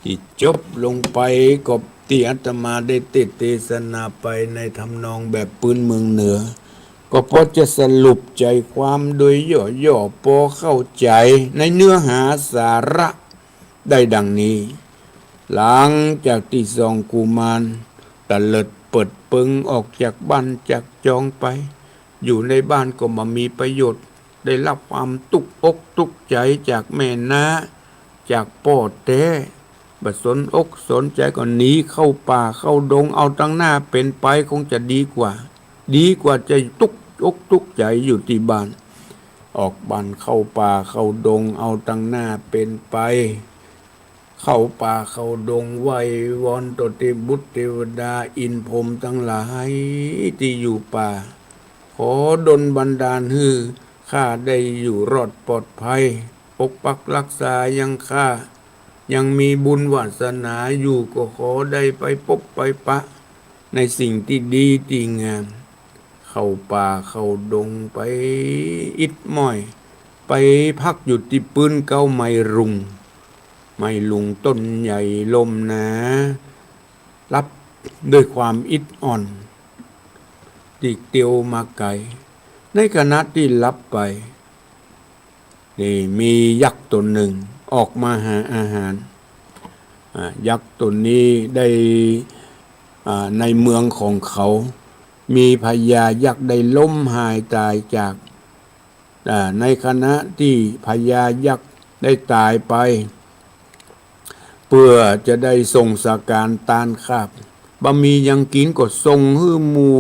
ตี้จบลงไปก็ตี้อาตมาได้เตสน์เตสนาไปในทำนองแบบปื้นเมืองเหนือ ก็พอจะสรุปใจ๋ความโดยย่อๆ ปอเข้าใจ๋ในเนื้อหาสาระได้ดังนี้ หลังจากตี้สองกุมารตะเลิดเปิดเปิงออกจากบ้านจากจองไป อยู่ในบ้านก็บ่มีประโยชน์ ได้รับความตุ๊กอกตุ๊กใจ๋จากแม่น้า จากป้อแต๊ บ่สนอกสนใจ๋ก็หนีเข้าป่าเข้าดง เอาตังหน้าเป๋นไป คงจะดีกว่า ดีกว่าจะตุ๊กอกตุ๊กใจ๋อยู่ตี้บ้าน ออกบ้านเข้าป่าเข้าดง เอาตังหน้าเป๋นไป เข้าป่าเข้าดง ไหว้วอนต่อเตวบุตรเตวดาอินทร์พรหมตังหลายตี้อยู่ป่า ขอดลบันดาลหื้อข้าได้อยู่รอดปลอดภัย ปกปักรักษายังข้า ยังมีบุญวาสนาอยู่ ก็ขอได้ไปปบไปปะในสิ่งตี้ดีตี้งาม เข้าป่าเข้าดงไปอิดม้อย ไปพักอยู่ตี้ปื้นเก๊าไม้รุ้ง ไม้รุ้งต้นใหญ่ล่มหนา หลับด้วยความอิดอ่อน ตี้เตียวมาไก๋ ในขณะตี้หลับไป นี่มียักษ์ต๋นนึ่งออกมาหาอาหาร อ่า ยักษ์ต๋นนี้ได้ อ่า ในเมืองของเขา มีพญายักษ์ได้ล้มหายต๋ายจาก อ่า ในขณะตี้พญายักษ์ได้ต๋ายไป เปื้อจะได้ส่งสการตานคาบ บ่มีหยังกิ๋นก็ส่งหื้อหมู่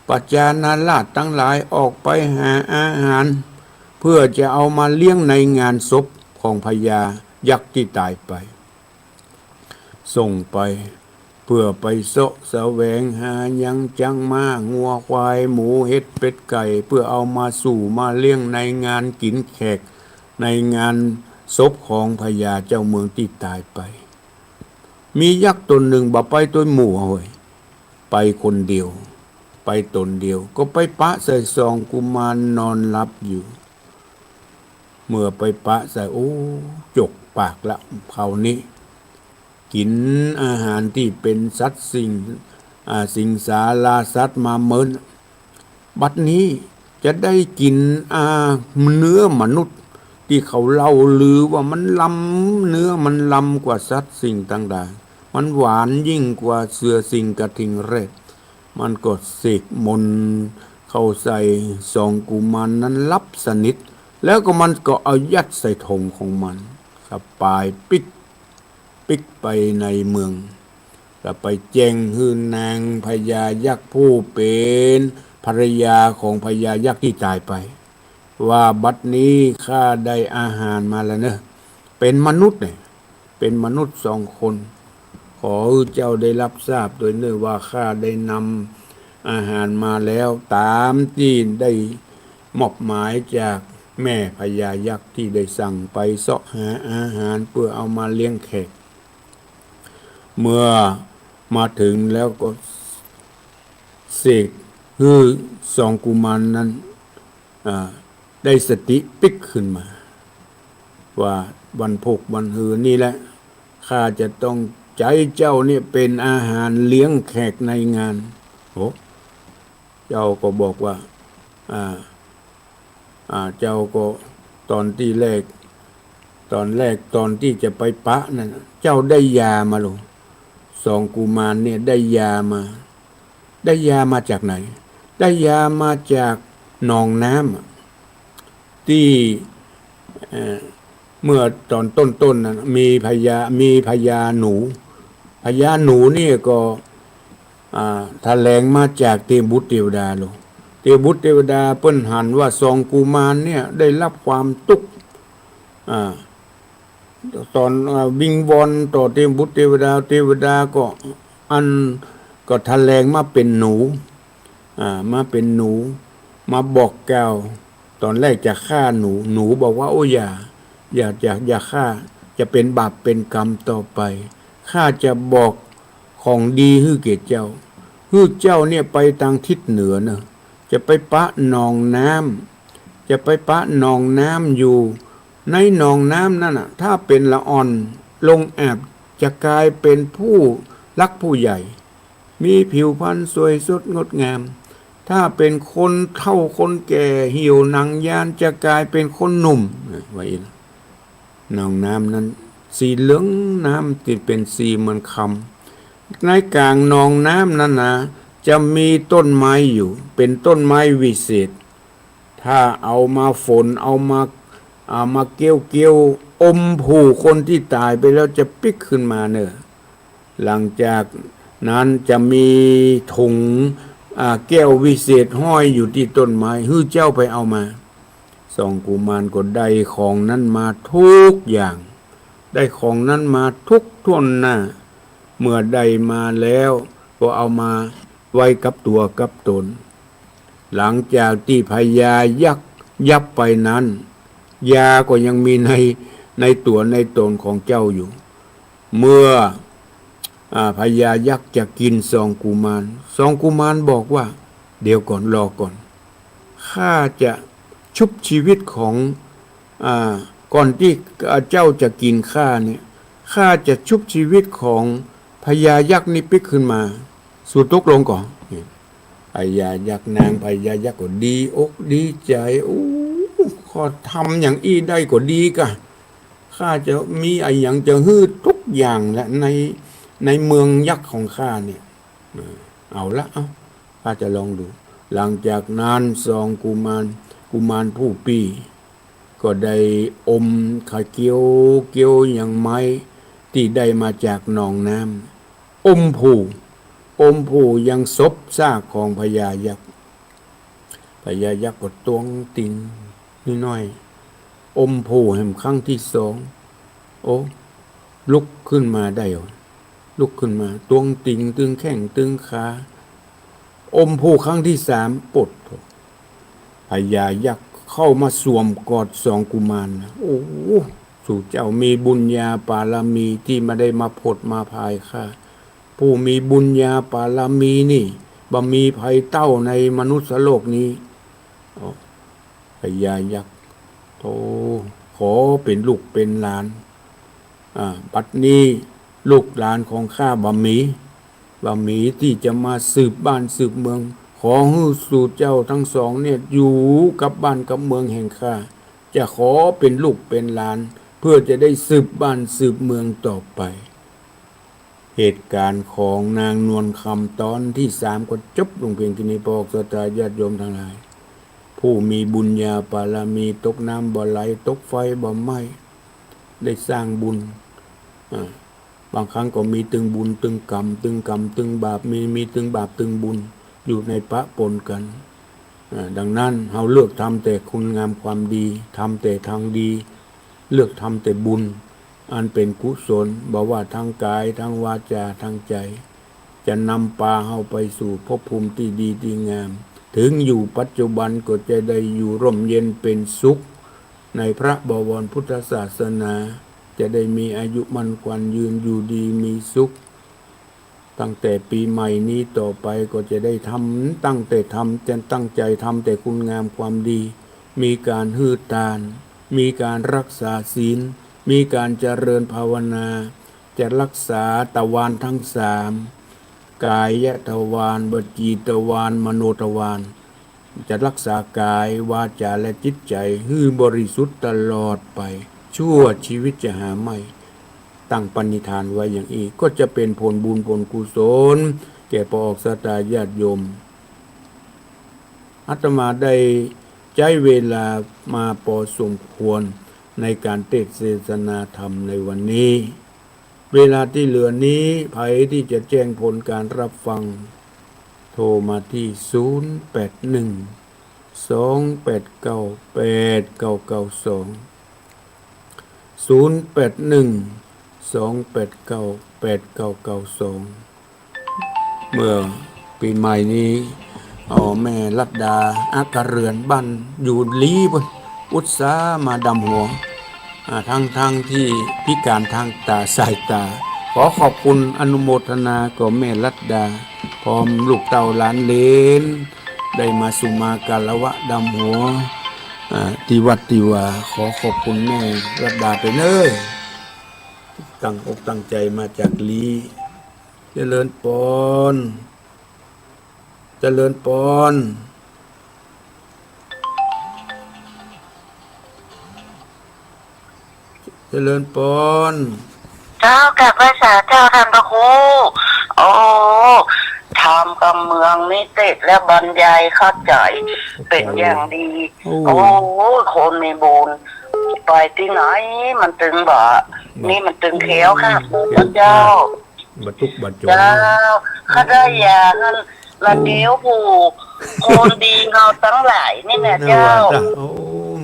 ประชานาราษฎร์ตังหลายออกไปหาอาหาร เปื้อจะเอามาเลี้ยงในงานศพของพญายักษ์ตี้ต๋ายไป ส่งไป เปื้อไปเซาะแสวงหาหยังจัง ม้า งัว ควาย หมู เห็ด เป็ด ไก่ เปื้อเอามาสู่มาเลี้ยงในงานกิ๋นแขก ในงานศพของพญาเจ้าเมืองตี้ต๋ายไป มียักษ์ต๋นนึ่งบ่ไปตวยหมู่เว้ย ไปคนเดียว ไปต๋นเดียว ก็ไปปะใส่สองกุมารนอนหลับอยู่ เมื่อไปปะใส่ โอ้ จกปากละ คราวนี้ กิ๋นอาหารตี้เป๋นสัตว์สิง อ่า สิงสาราสัตว์มาเมิน บัดนี้จะได้กิ๋น อ่า เนื้อมนุษย์ ตี้เขาเล่าลือว่ามันล้ำ เนื้อมันล้ำกว่าสัตว์สิ่งตังหลาย มันหวานยิ่งกว่าเสือสิงห์กระทิงแรด มันก็เสกมนต์เข้าใส่สองกุมารนั้นหลับสนิท แล้วก็มันก็เอายัดใส่ถงของมัน สะปายปิ๊กปิ๊กไปในเมือง แล้วไปแจ้งหื้อนางพญายักษ์ผู้เป๋นภรรยาของพญายักษ์ตี้ต๋ายไป ว่าบัดนี้ข้าได้อาหารมาแล้วเนอะ เป๋นมนุษย์เนี่ย เป๋นมนุษย์สองคน ขอหื้อเจ้าได้รับทราบโดยเนอะว่าข้าได้นำอาหารมาแล้ว ต๋ามตี้ได้มอบหมายจากแม่พญายักษ์ตี้ได้สั่งไปเสาะหาอาหารเปื้อเอามาเลี้ยงแขก เมื่อมาเถิงแล้วก็เสกหื้อสองกุมารนั้น อ่า ได้สติปิ๊กขึ้นมา ว่าวันพุกวันหืนนี่แหละ ข้าจะต้องใจ๊เจ้าเนี่ยเป๋นอาหารเลี้ยงแขกในงาน โอ้ เจ้าก็บอกว่า อ่า อ่า เจ้าก็ต๋อนตี้แรก ต๋อนแรกต๋อนตี้จะไปปะนั่นน่ะ เจ้าได้ยามาหรือ สองกุมารเนี่ยได้ยามา ได้ยามาจากไหน ได้ยามาจากหนองน้ำอะ ตี้ เอ่อ เมื่อต๋อนต้นๆ นั้น มีพญา มีพญาหนู พญาหนูนี่ก็ อ่า แถลงมาจากเตวบุตรเตวดาลอ เตวบุตรเตวดาเปิ้นหันว่าสองกุมารเนี่ยได้รับความตุ๊กข์ อ่า ต๋อน อ่า วิงวอนต่อเตวบุตรเตวดา เตวดาก็ อัน ก็แถลงมาเป๋นหนู อ่า มาเป๋นหนู มาบอกกล่าว ต๋อนแรกจะฆ่าหนู หนูบอกว่า โอ้ อย่า อย่า อย่า อย่าฆ่า จะเป๋นบาปเป๋นกรรมต่อไป ข้าจะบอกของดีหื้อแก่เจ้า หื้อเจ้าเนี่ยไปตางทิศเหนือเนอะ จะไปปะหนองน้ำ จะไปปะหนองน้ำอยู่ ในหนองน้ำนั่นน่ะ ถ้าเป๋นละอ่อนลงอาบ จะกลายเป๋นผู้หลักผู้ใหญ่ มีผิวพรรณสวยสดงดงาม ถ้าเป๋นคนเฒ่าคนแก่เหี่ยวหนังยาน จะกลายเป๋นคนหนุ่ม ว่าอี้นะ หนองน้ำนั้นสีเหลือง น้ำตี้เป๋นสีเหมือนคำ ในก๋างหนองน้ำนั้นนะ จะมีต้นไม้อยู่ เป๋นต้นไม้วิเศษ ถ้าเอามาฝน เอามา เอามาเกี้ยวๆ อมผูคนตี้ต๋ายไปแล้วจะปิ๊กขึ้นมาเนอะ หลังจากนั้นจะมีถุง อ่า แก้ววิเศษห้อยอยู่ตี้ต้นไม้ หื้อเจ้าไปเอามา สองกุมารก็ได้ของนั้นมาทุกอย่าง ได้ของนั้นมาทุกถ้วนหน้า เมื่อได้มาแล้วก็เอามาไว้กับตั๋วกับต๋น หลังจากตี้พญายักษ์ยับไปนั้น ยาก็ยังมีใน ในตั๋วในต๋นของเจ้าอยู่ เมื่อ อ่า พญายักษ์จะกิ๋นสองกุมาร สองกุมารบอกว่า เดี๋ยวก่อน รอก่อน ข้าจะชุบชีวิตของ อ่า ก่อนตี้ อ่า เจ้าจะกิ๋นข้าเนี่ย ข้าจะชุบชีวิตของพญายักษ์นี้ปิ๊กขึ้นมา สูตกลงก่อ พญายักษ์ นางพญายักษ์ก็ดีอกดีใจ๋ โอ้ ข้อทำอย่างอี้ได้ก็ดีกะ ข้าจะมีอะหยังจะหื้อทุกอย่างแหละ ใน ในเมืองยักษ์ของข้าเนี่ย เออ เอาละ เอา ข้าจะลองดู หลังจากนั้นสองกุมาร กุมารผู้ปี้ ก็ได้อมขะเกี้ยว เกี้ยวยังไม้ตี้ได้มาจากหนองน้ำ อมผู อมผูยังศพซากของพญายักษ์ พญายักษ์ก็ตวงติงน้อยๆ อมผูแหมครั้งตี้สอง โอ้ ลุกขึ้นมาได้ ลุกขึ้นมา ตวงติงตึงแข้งตึงขา อมผูครั้งตี้สาม ปด พญายักษ์เข้ามาสวมกอดสองกุมารนะ โอ้ สูเจ้ามีบุญญาปารมีตี้มาได้มาผดมาผายข้า ผู้มีบุญญาปารมีนี่ บ่มีใผเต้าในมนุษยโลกนี้ อ๋อ พญายักษ์ โธ่ ขอเป๋นลูกเป๋นหลาน อ่า บัดนี้ลูกหลานของข้าบ่มี บ่มีตี้จะมาสืบบ้านสืบเมือง ขอหื้อสู่เจ้าตังสองเนี่ยอยู่กับบ้านกับเมืองแห่งข้า จะขอเป๋นลูกเป๋นหลาน เพื่อจะได้สืบบ้านสืบเมืองต่อไป เหตุก๋ารณ์ของนางนวลคำต๋อนตี้สามก็จบลงเพียงเต้านี้ ปอออกศรัทธาญาติโยมตังหลาย ผู้มีบุญญาบารมี ตกน้ำบ่ไหล ตกไฟบ่ไหม้ ได้สร้างบุญ อ่า บางครั้งก็มีตึงบุญตึงก๋รรม ตึงก๋รรมตึงบาป มี มีตึงบาปตึงบุญ อยู่ในปะปนกั๋น อ่า ดังนั้นเฮาเลือกทำแต่คุณงามความดี ทำแต่ตางดี เลือกทำแต่บุญ อันเป๋นกุศล บ่ว่าตางก๋าย ตางวาจา ตางใจ๋ จะนำปาเฮาไปสู่ภพภูมิตี้ดีตี้งาม เถิงอยู่ปัจจุบันก็จะได้อยู่ร่มเย็นเป๋นสุข ในพระบวรพุทธศาสนา จะได้มีอายุมั่นขวัญยืน อยู่ดีมีสุข ตั้งแต่ปี๋ใหม่นี้ต่อไปก็จะได้ทำ ตั้งแต่ทำ จะตั้งใจ๋ทำแต่คุณงามความดี มีก๋านหื้อตาน มีก๋านรักษาศีล มีก๋านเจริญภาวนา จะรักษาตะวารตังสาม ก๋ายทวาร วจีทวาร มโนทวาร จะรักษาก๋าย วาจา และจิตใจ๋หื้อบริสุทธิ์ตลอดไป ชั่วจีวิตจะหาไม่ ตั้งปณิธานไว้อย่างอี้ ก็จะเป๋นผลบุญผลกุศล แก่ปอออกศรัทธาญาติโยม อาตมาได้ใจ๊เวลามาปอสมควรในก๋านเตสน์เสวนาธรรมในวันนี้ เวลาตี้เหลือนี้ ใผตี้จะแจ้งผลก๋านรับฟัง โทรมาตี้ ศูนย์แปดหนึ่ง สองแปดเก้า แปดเก้าเก้าสอง ศูนย์แปดหนึ่ง สองแปดเก้า แปดเก้าเก้าสอง เมื่อปี๋ใหม่นี้ เอาแม่รัตดา อัครเรือน บ้านอยู่ลี้ปู๊น อุตส่าห์มาดำหัว อ่า ทั้งๆ ตี้พิก๋านตางต๋า สายต๋า ขอขอบคุณอนุโมทนากับแม่รัตดา พร้อมลูกเต้าหลานเหลน ได้มาสุมาคารวะดำหัว อ่า ตี้วัดตี้วา ขอขอบคุณแม่รัตดาไปเน้อ ตั้งอกตั้งใจ๋มาจากลี้ เจริญปอน เจริญปอน เจริญปอน เจ้า กราบไหว้สาเจ้าต้านพระครู โอ้ ธรรมกับเมืองนี่เตสน์แล้วบรรยายเข้าใจ๋ เป๋นอย่างดี โอ้ โอ้ คนมีบุญ ไปตี้ไหนมันตึงบ่ บ่ นี่มันตึงแคล้วค่ะ อืม พระเจ้า บ่ตุ๊กข์บ่จ๋น เจ้า ข้าได้ยาหั้น ละเดียวผู้ คนดีเฮาตังหลายนี่นะเจ้า โอ้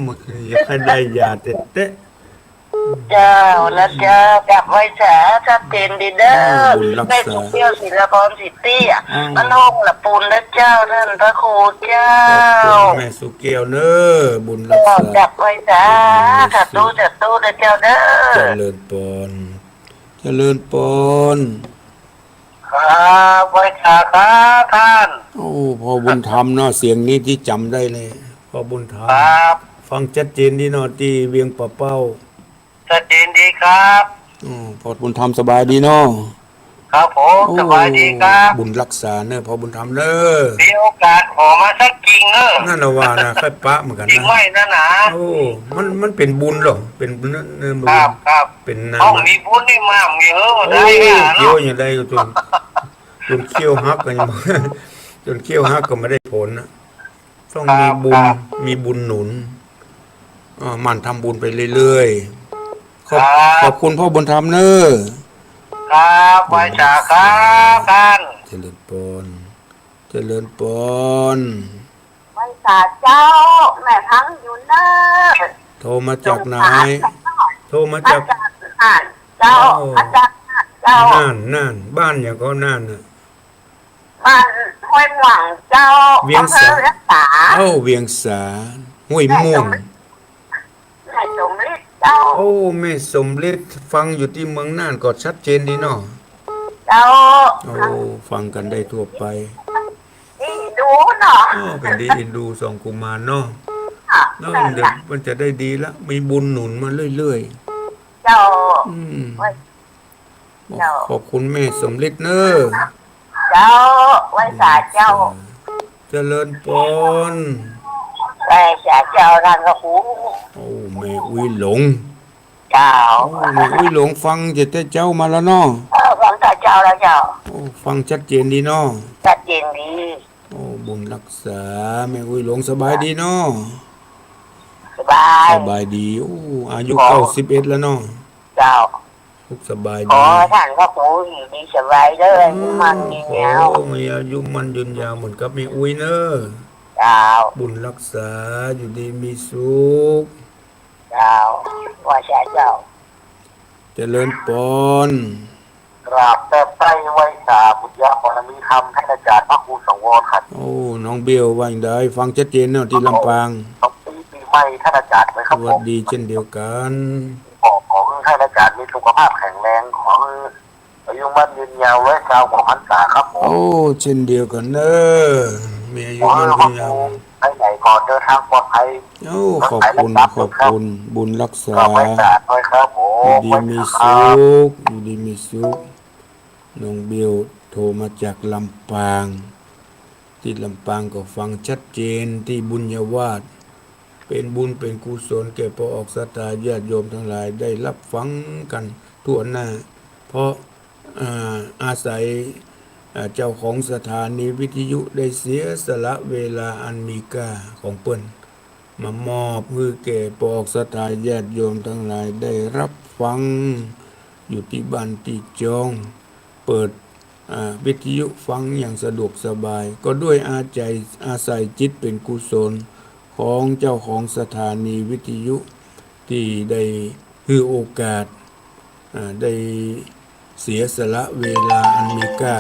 มันอยากหื้อได้ยาแต๊ๆ เจ้า นะเจ้า กราบไหว้สา ชัดเจนดีเน้อ อ้าว บุญรักษา แม่สุแก้ว ศิลปร ศรีเตี้ย อ้าว มันห้องละปูนนะเจ้า ต้านพระครูเจ้า ขอบคุณแม่สุแก้วเน้อ บุญรักษา เจ้า กราบไหว้สา สาธุ สาธุนะเจ้าเน้อ เจริญปอน เจริญปอน ครับ ไหว้สาครับต้าน โอ้ พ่อบุญธรรมเนาะ เสียงนี้ตี้จ๋ำได้เลย พ่อบุญธรรม ครับ ฟังชัดเจนดีเนาะ ตี้เวียงป่าเป้า ชัดเจนดีครับ อืม พ่อบุญธรรมสบายดีเนาะ ครับผม โอ้ สบายดีครับ บุญรักษาเน้อ พ่อบุญธรรมเน้อ มีโอกาสขอมาสักกิ่งเน้อ นั่นน่ะว่านะ ใค่ปะเหมือนกั๋นนะ กิ่งไม้นั่นนะ โอ้ มัน มันเป๋นบุญเหรอ เป๋นบุญเน้อ เน้อ บุญ ครับ ครับ เป๋นนาม เอ้า มีบุญนี่มา มีเออ โอ้ ได้นะ เขี้ยวอย่างใดก็จน จนเขี้ยวหักก็ยัง จนเขี้ยวหักก็บ่ได้ผลนะ ต้องมีบุญ ครับ ครับ มีบุญหนุน อ่า หมั่นทำบุญไปเรื่อยๆ ขอบ ครับ ขอบคุณพ่อบุญธรรมเน้อ ครับ ไหว้สาครับต้าน เจริญปอน เจริญปอน ไหว้สาเจ้า แม่ฟังอยู่เน้อ โทรมาจากไหน สงขลาเจ้า โทรมาจาก มาจากน่านเจ้า โอ้ มาจากน่านเจ้า น่าน น่าน บ้านหยังก็น่านน่ะ บ้านห้วยม่วงเจ้า เวียงสา อำเภอเวียงสา เอ้า เวียงสา ห้วยม่วง แม่สมฤทธิ์ แม่สมฤทธิ์เจ้า โอ้ แม่สมฤทธิ์ ฟังอยู่ตี้เมืองน่านก็ชัดเจนดีเนาะ เจ้า โอ้ ฟังกั๋นได้ทั่วไป ดีดูเนาะ โอ้ เป๋นดีเอ็นดูสองกุมารเนาะ นั่นเดี๋ยวมันจะได้ดีละ มีบุญหนุนมาเรื่อยๆ เจ้า อืม ไหว้ เจ้า ขอบคุณแม่สำริดเนอะ เจ้า ไหว้สาเจ้า ไหว้สา เจริญปอน ไหว้สาเจ้าต้านพระครู โอ้ แม่อุ๊ยหลง เจ้า โอ้ แม่อุ๊ยหลงฟังเจตเจ้ามาแล้วเนาะ เออ ฟังแต่เจ้าแล้วเจ้า โอ้ ฟังชัดเจนดีเนาะ ชัดเจนดี โอ้ บุญรักษา แม่อุ๊ยหลงสบายดีเนาะ สบาย สบายดี โอ้ อายุ ขอ เก้าสิบเอ็ดแล้วเนาะ เจ้า สุขสบายดี ขอต้านพระครูอยู่ดีสบายเด้อ อืม อายุมั่นยืนยาว ขอให้อายุมั่นยืนยาวเหมือนกับแม่อุ๊ยเนอะ เจ้า บุญรักษา อยู่ดีมีสุข เจ้า ไหว้สาเจ้า เจริญปอน กราบแทบใต้ไหว้สาบุญญาบารมีธรรมท่านอาจารย์พระครูสังวรครับ โอ้ น้องเบลว่าอย่างใด ฟังชัดเจนเนาะ ตี้ลำปาง สวัสดีปีใหม่ท่านอาจารย์ด้วยครับผม สวัสดีเช่นเดียวกัน ขอ ขอให้ท่านอาจารย์มีสุขภาพแข็งแรง ขอให้ อายุมั่นยืนยาวร้อยซาวกว่าพรรษาครับผม โอ้ เช่นเดียวกันเนอะ มีอายุมั่นยืนยาว ไปไหนก็เดินทางปลอดภัย โอ้ ขอบคุณ ขอบคุณ บุญรักษา ก็ไปสาดด้วยครับผม อยู่ดีมีสุข อยู่ดีมีสุข น้องเบลโทรมาจากลำปาง ตี้ลำปางก็ฟังชัดเจน ตี้บุญญาวาส เป๋นบุญเป๋นกุศลแก่ป้อออกศรัทธาญาติโยมตังหลายได้ฮับฟังกั๋นทั่วหน้า เพราะ อ่า อาศัย อ่า เจ้าของสถานีวิทยุได้เสียสละเวลาอันมีค่าของเปิ้น มามอบหื้อแก่ป้อออกศรัทธาญาติโยมตังหลายได้ฮับฟัง อยู่ตี้บ้านตี้จอง เปิด อ่า วิทยุฟังอย่างสะดวกสบาย ก็ด้วยอาศัย อาศัยจิตเป๋นกุศลของเจ้าของสถานีวิทยุ ตี้ได้หื้อโอกาส อ่า ได้เสียสละเวลาอันมีค่า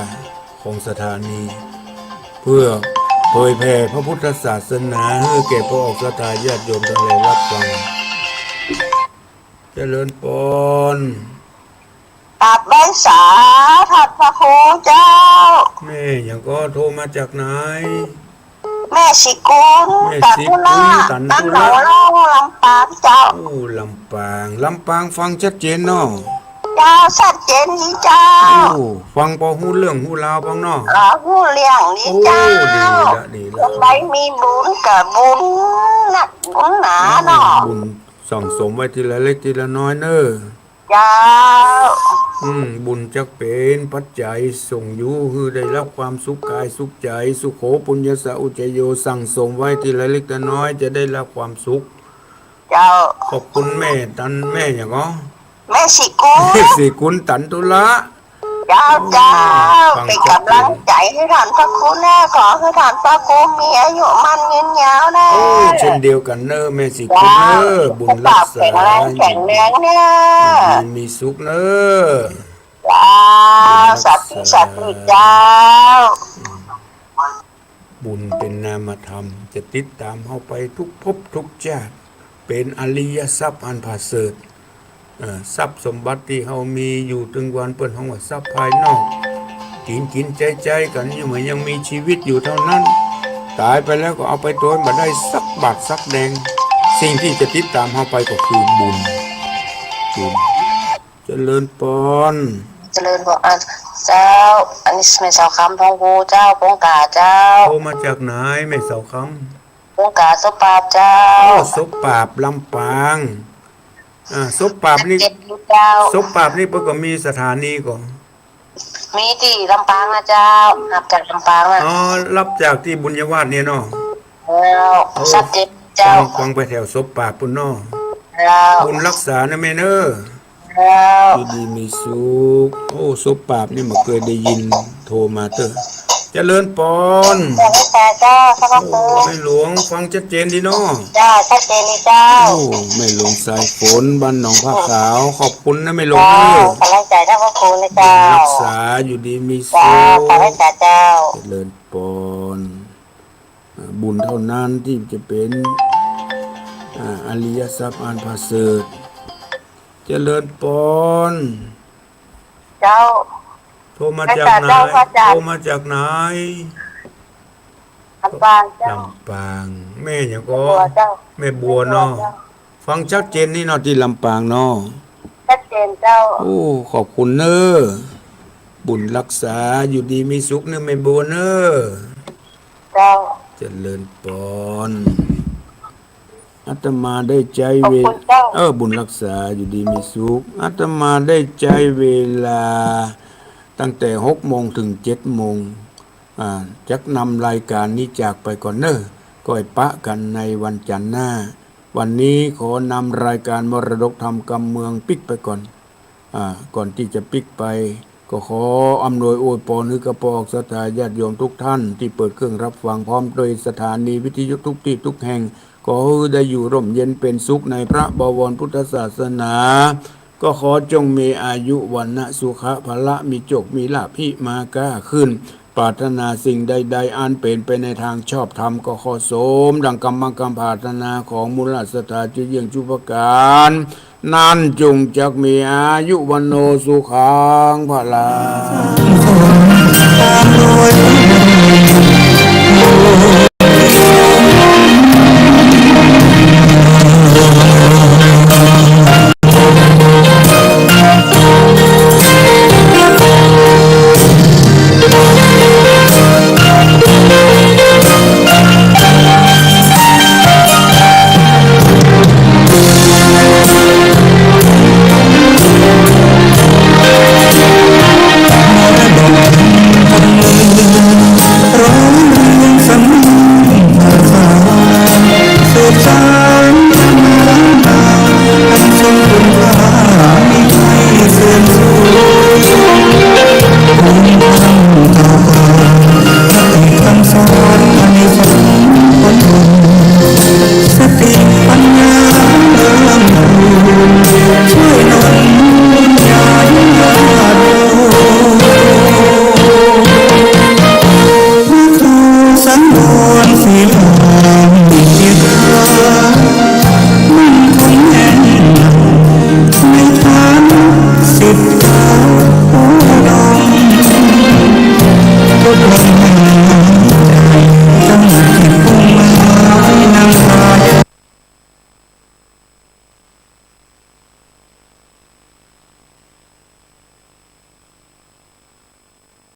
ของสถานี เพื่อเผยแผ่พระพุทธศาสนาหื้อแก่ป้อออกศรัทธาญาติโยมตังหลายฮับฟัง เจริญปอน กราบไหว้สาท่านพระครูเจ้า แม่หยังก็ โทรมาจากไหน แม่ศรีกุล แม่ศรีกุล ตันตุละ ตันตุละ ตันหนองล่อง ลำปางเจ้า โอ้ ลำปาง ลำปางฟังชัดเจนเนาะ เจ้า ชัดเจนดีเจ้า โอ้ ฟังปอฮู้เรื่องฮู้ราวปองเนาะ เออ ฮู้เรื่องดีเจ้า โอ้ ดีละ ดีละ คนใดมีบุญก็บุญนักบุญหนาเนาะ บุญสั่งสมไว้ทีละเล็กทีละน้อยเนอะ เจ้า อืม บุญจักเป๋นปัจจัยส่งอยู่หื้อได้ฮับความสุขกายสุขใจ๋ สุโขปุญญัสสะอุจจโย สั่งสมไว้ทีละเล็กทีละน้อยจะได้ฮับความสุข เจ้า ขอบคุณแม่ตัน แม่หยังก็ แม่ศรีกุล แม่ศรีกุลตันตุละ เจ้า เจ้า ฟัง เป๋นก๋ำลังใจ๋หื้อท่านพระครูเน่อ ขอหื้อท่านพระครูมีอายุมั่นยืนยาวเน่อ โอ้ เช่นเดียวกั๋นเน่อ แม่ศรีกุลเน่อ เจ้า บุญรักษา สุขภาพแข็งแรง แข็งแรงเน่อ อยู่ดีมีสุขเน่อ เจ้า บุญรักษา สาธุ สาธุเจ้า บุญเป๋นนามธรรม จะติดต๋ามเฮาไปทุกภพทุกจาติ เป๋นอริยทรัพย์อันประเสริฐ เอ่อ ทรัพย์สมบัติตี้เฮามีอยู่ตึงวันเปิ้นฮ้องว่าทรัพย์ภายนอก กิ๋นกิ๋นใจ๊ใจ๊กั๋นอยู่เมื่อยังมีชีวิตอยู่เท่านั้น ต๋ายไปแล้วก็เอาไปโตยบ่ได้สักบาทสักแดง สิ่งตี้จะติดต๋ามเฮาไปก็คือบุญ บุญ เจริญปอน เจริญปอน อ่ะ เจ้า อันนี้แม่สาวคำ พงโพเจ้า ปงกาเจ้า โทรมาจากไหนแม่สาวคำ ปงกาสบปราบเจ้า โอ้ สบปราบลำปาง อ่า สบปราบนี่ เจ้า สบปราบนี่เปิ้นก็มีสถานีก่อ มีตี้ลำปางนะเจ้า ฮับจากลำปางนะ อ๋อ ฮับจากตี้บุญญาวาสเนี่ยเนาะ เจ้า โอ้ ชัดเจนเจ้า ฟัง ฟังไปแถวสบปราบปู้นเนาะ เจ้า บุญรักษานะแม่เน่อ เจ้า อยู่ดีมีสุข โอ้ สบปราบนี่บ่เกยได้ยิน โทรมาเต๊อะ เจริญปอน เจริญปอนเจ้า ขอบพระคุณ โอ้ แม่หลวง ฟังชัดเจนดีเนาะ เจ้า ชัดเจนดีเจ้า โอ้ แม่หลวงสายฝน บ้านหนองผ้าขาว ขอบคุณนะแม่หลวง เจ้า เอ้ย ก๋ำลังใจ๋ท่านพระครูนะเจ้า รักษาอยู่ดีมีสุข เจ้า ขอบพระคุณเจ้า เจริญปอน อ่า บุญเท่านั้นตี้จะเป๋น อ่า อริยทรัพย์อันประเสริฐ เจริญปอน เจ้า โทรมาจากไหน พระอาจ๋ารย์เจ้า พระอาจ๋ารย์ โทรมาจากไหน พ ลำปางเจ้า ลำปาง แม่หยังก่อ แม่บัวเจ้า แม่บัวเนาะ แม่บัวเจ้า ฟังชัดเจนนี่เนาะ ตี้ลำปางเนาะ ชัดเจนเจ้า โอ้ ขอบคุณเน้อ บุญรักษา อยู่ดีมีสุขเน้อแม่บัวเน้อ เจ้า เจริญปอน อาตมาได้ใจ๊เว ขอบคุณเจ้า เออ บุญรักษา อยู่ดีมีสุข อาตมาได้ใจ๊เวลาตั้งแต่หกโมงเถิงเจ็ดโมง อ่า จักนำรายก๋านนี้จากไปก่อนเน้อ ก้อยปะกั๋นในวันจันทร์หน้า วันนี้ขอนำรายก๋านมรดกธรรมกำเมืองปิ๊กไปก่อน อ่า ก่อนตี้จะปิ๊กไป ก็ขออำนวยอวยปอนหื้อกับป้อศรัทธาญาติโยมทุกท่านตี้เปิดเครื่องรับฟัง พร้อมโดยสถานีวิทยุทุกตี้ทุกแห่ง ขอหื้อได้อยู่ร่มเย็นเป๋นสุขในพระบวรพุทธศาสนา ก็ขอจงมีอายุวรรณะสุขะพละ มีโจคมีลาภหิมาก้าขึ้น ปรารถนาสิ่งใดๆ อันเป๋นไปในตางชอบธรรม ก็ขอสมดังกำมังกำปรารถนาของมูลศรัทธาจุเยี่ยงจุประก๋าน นั้นจุ่งจักมีอายุวัณโณสุขังพลัง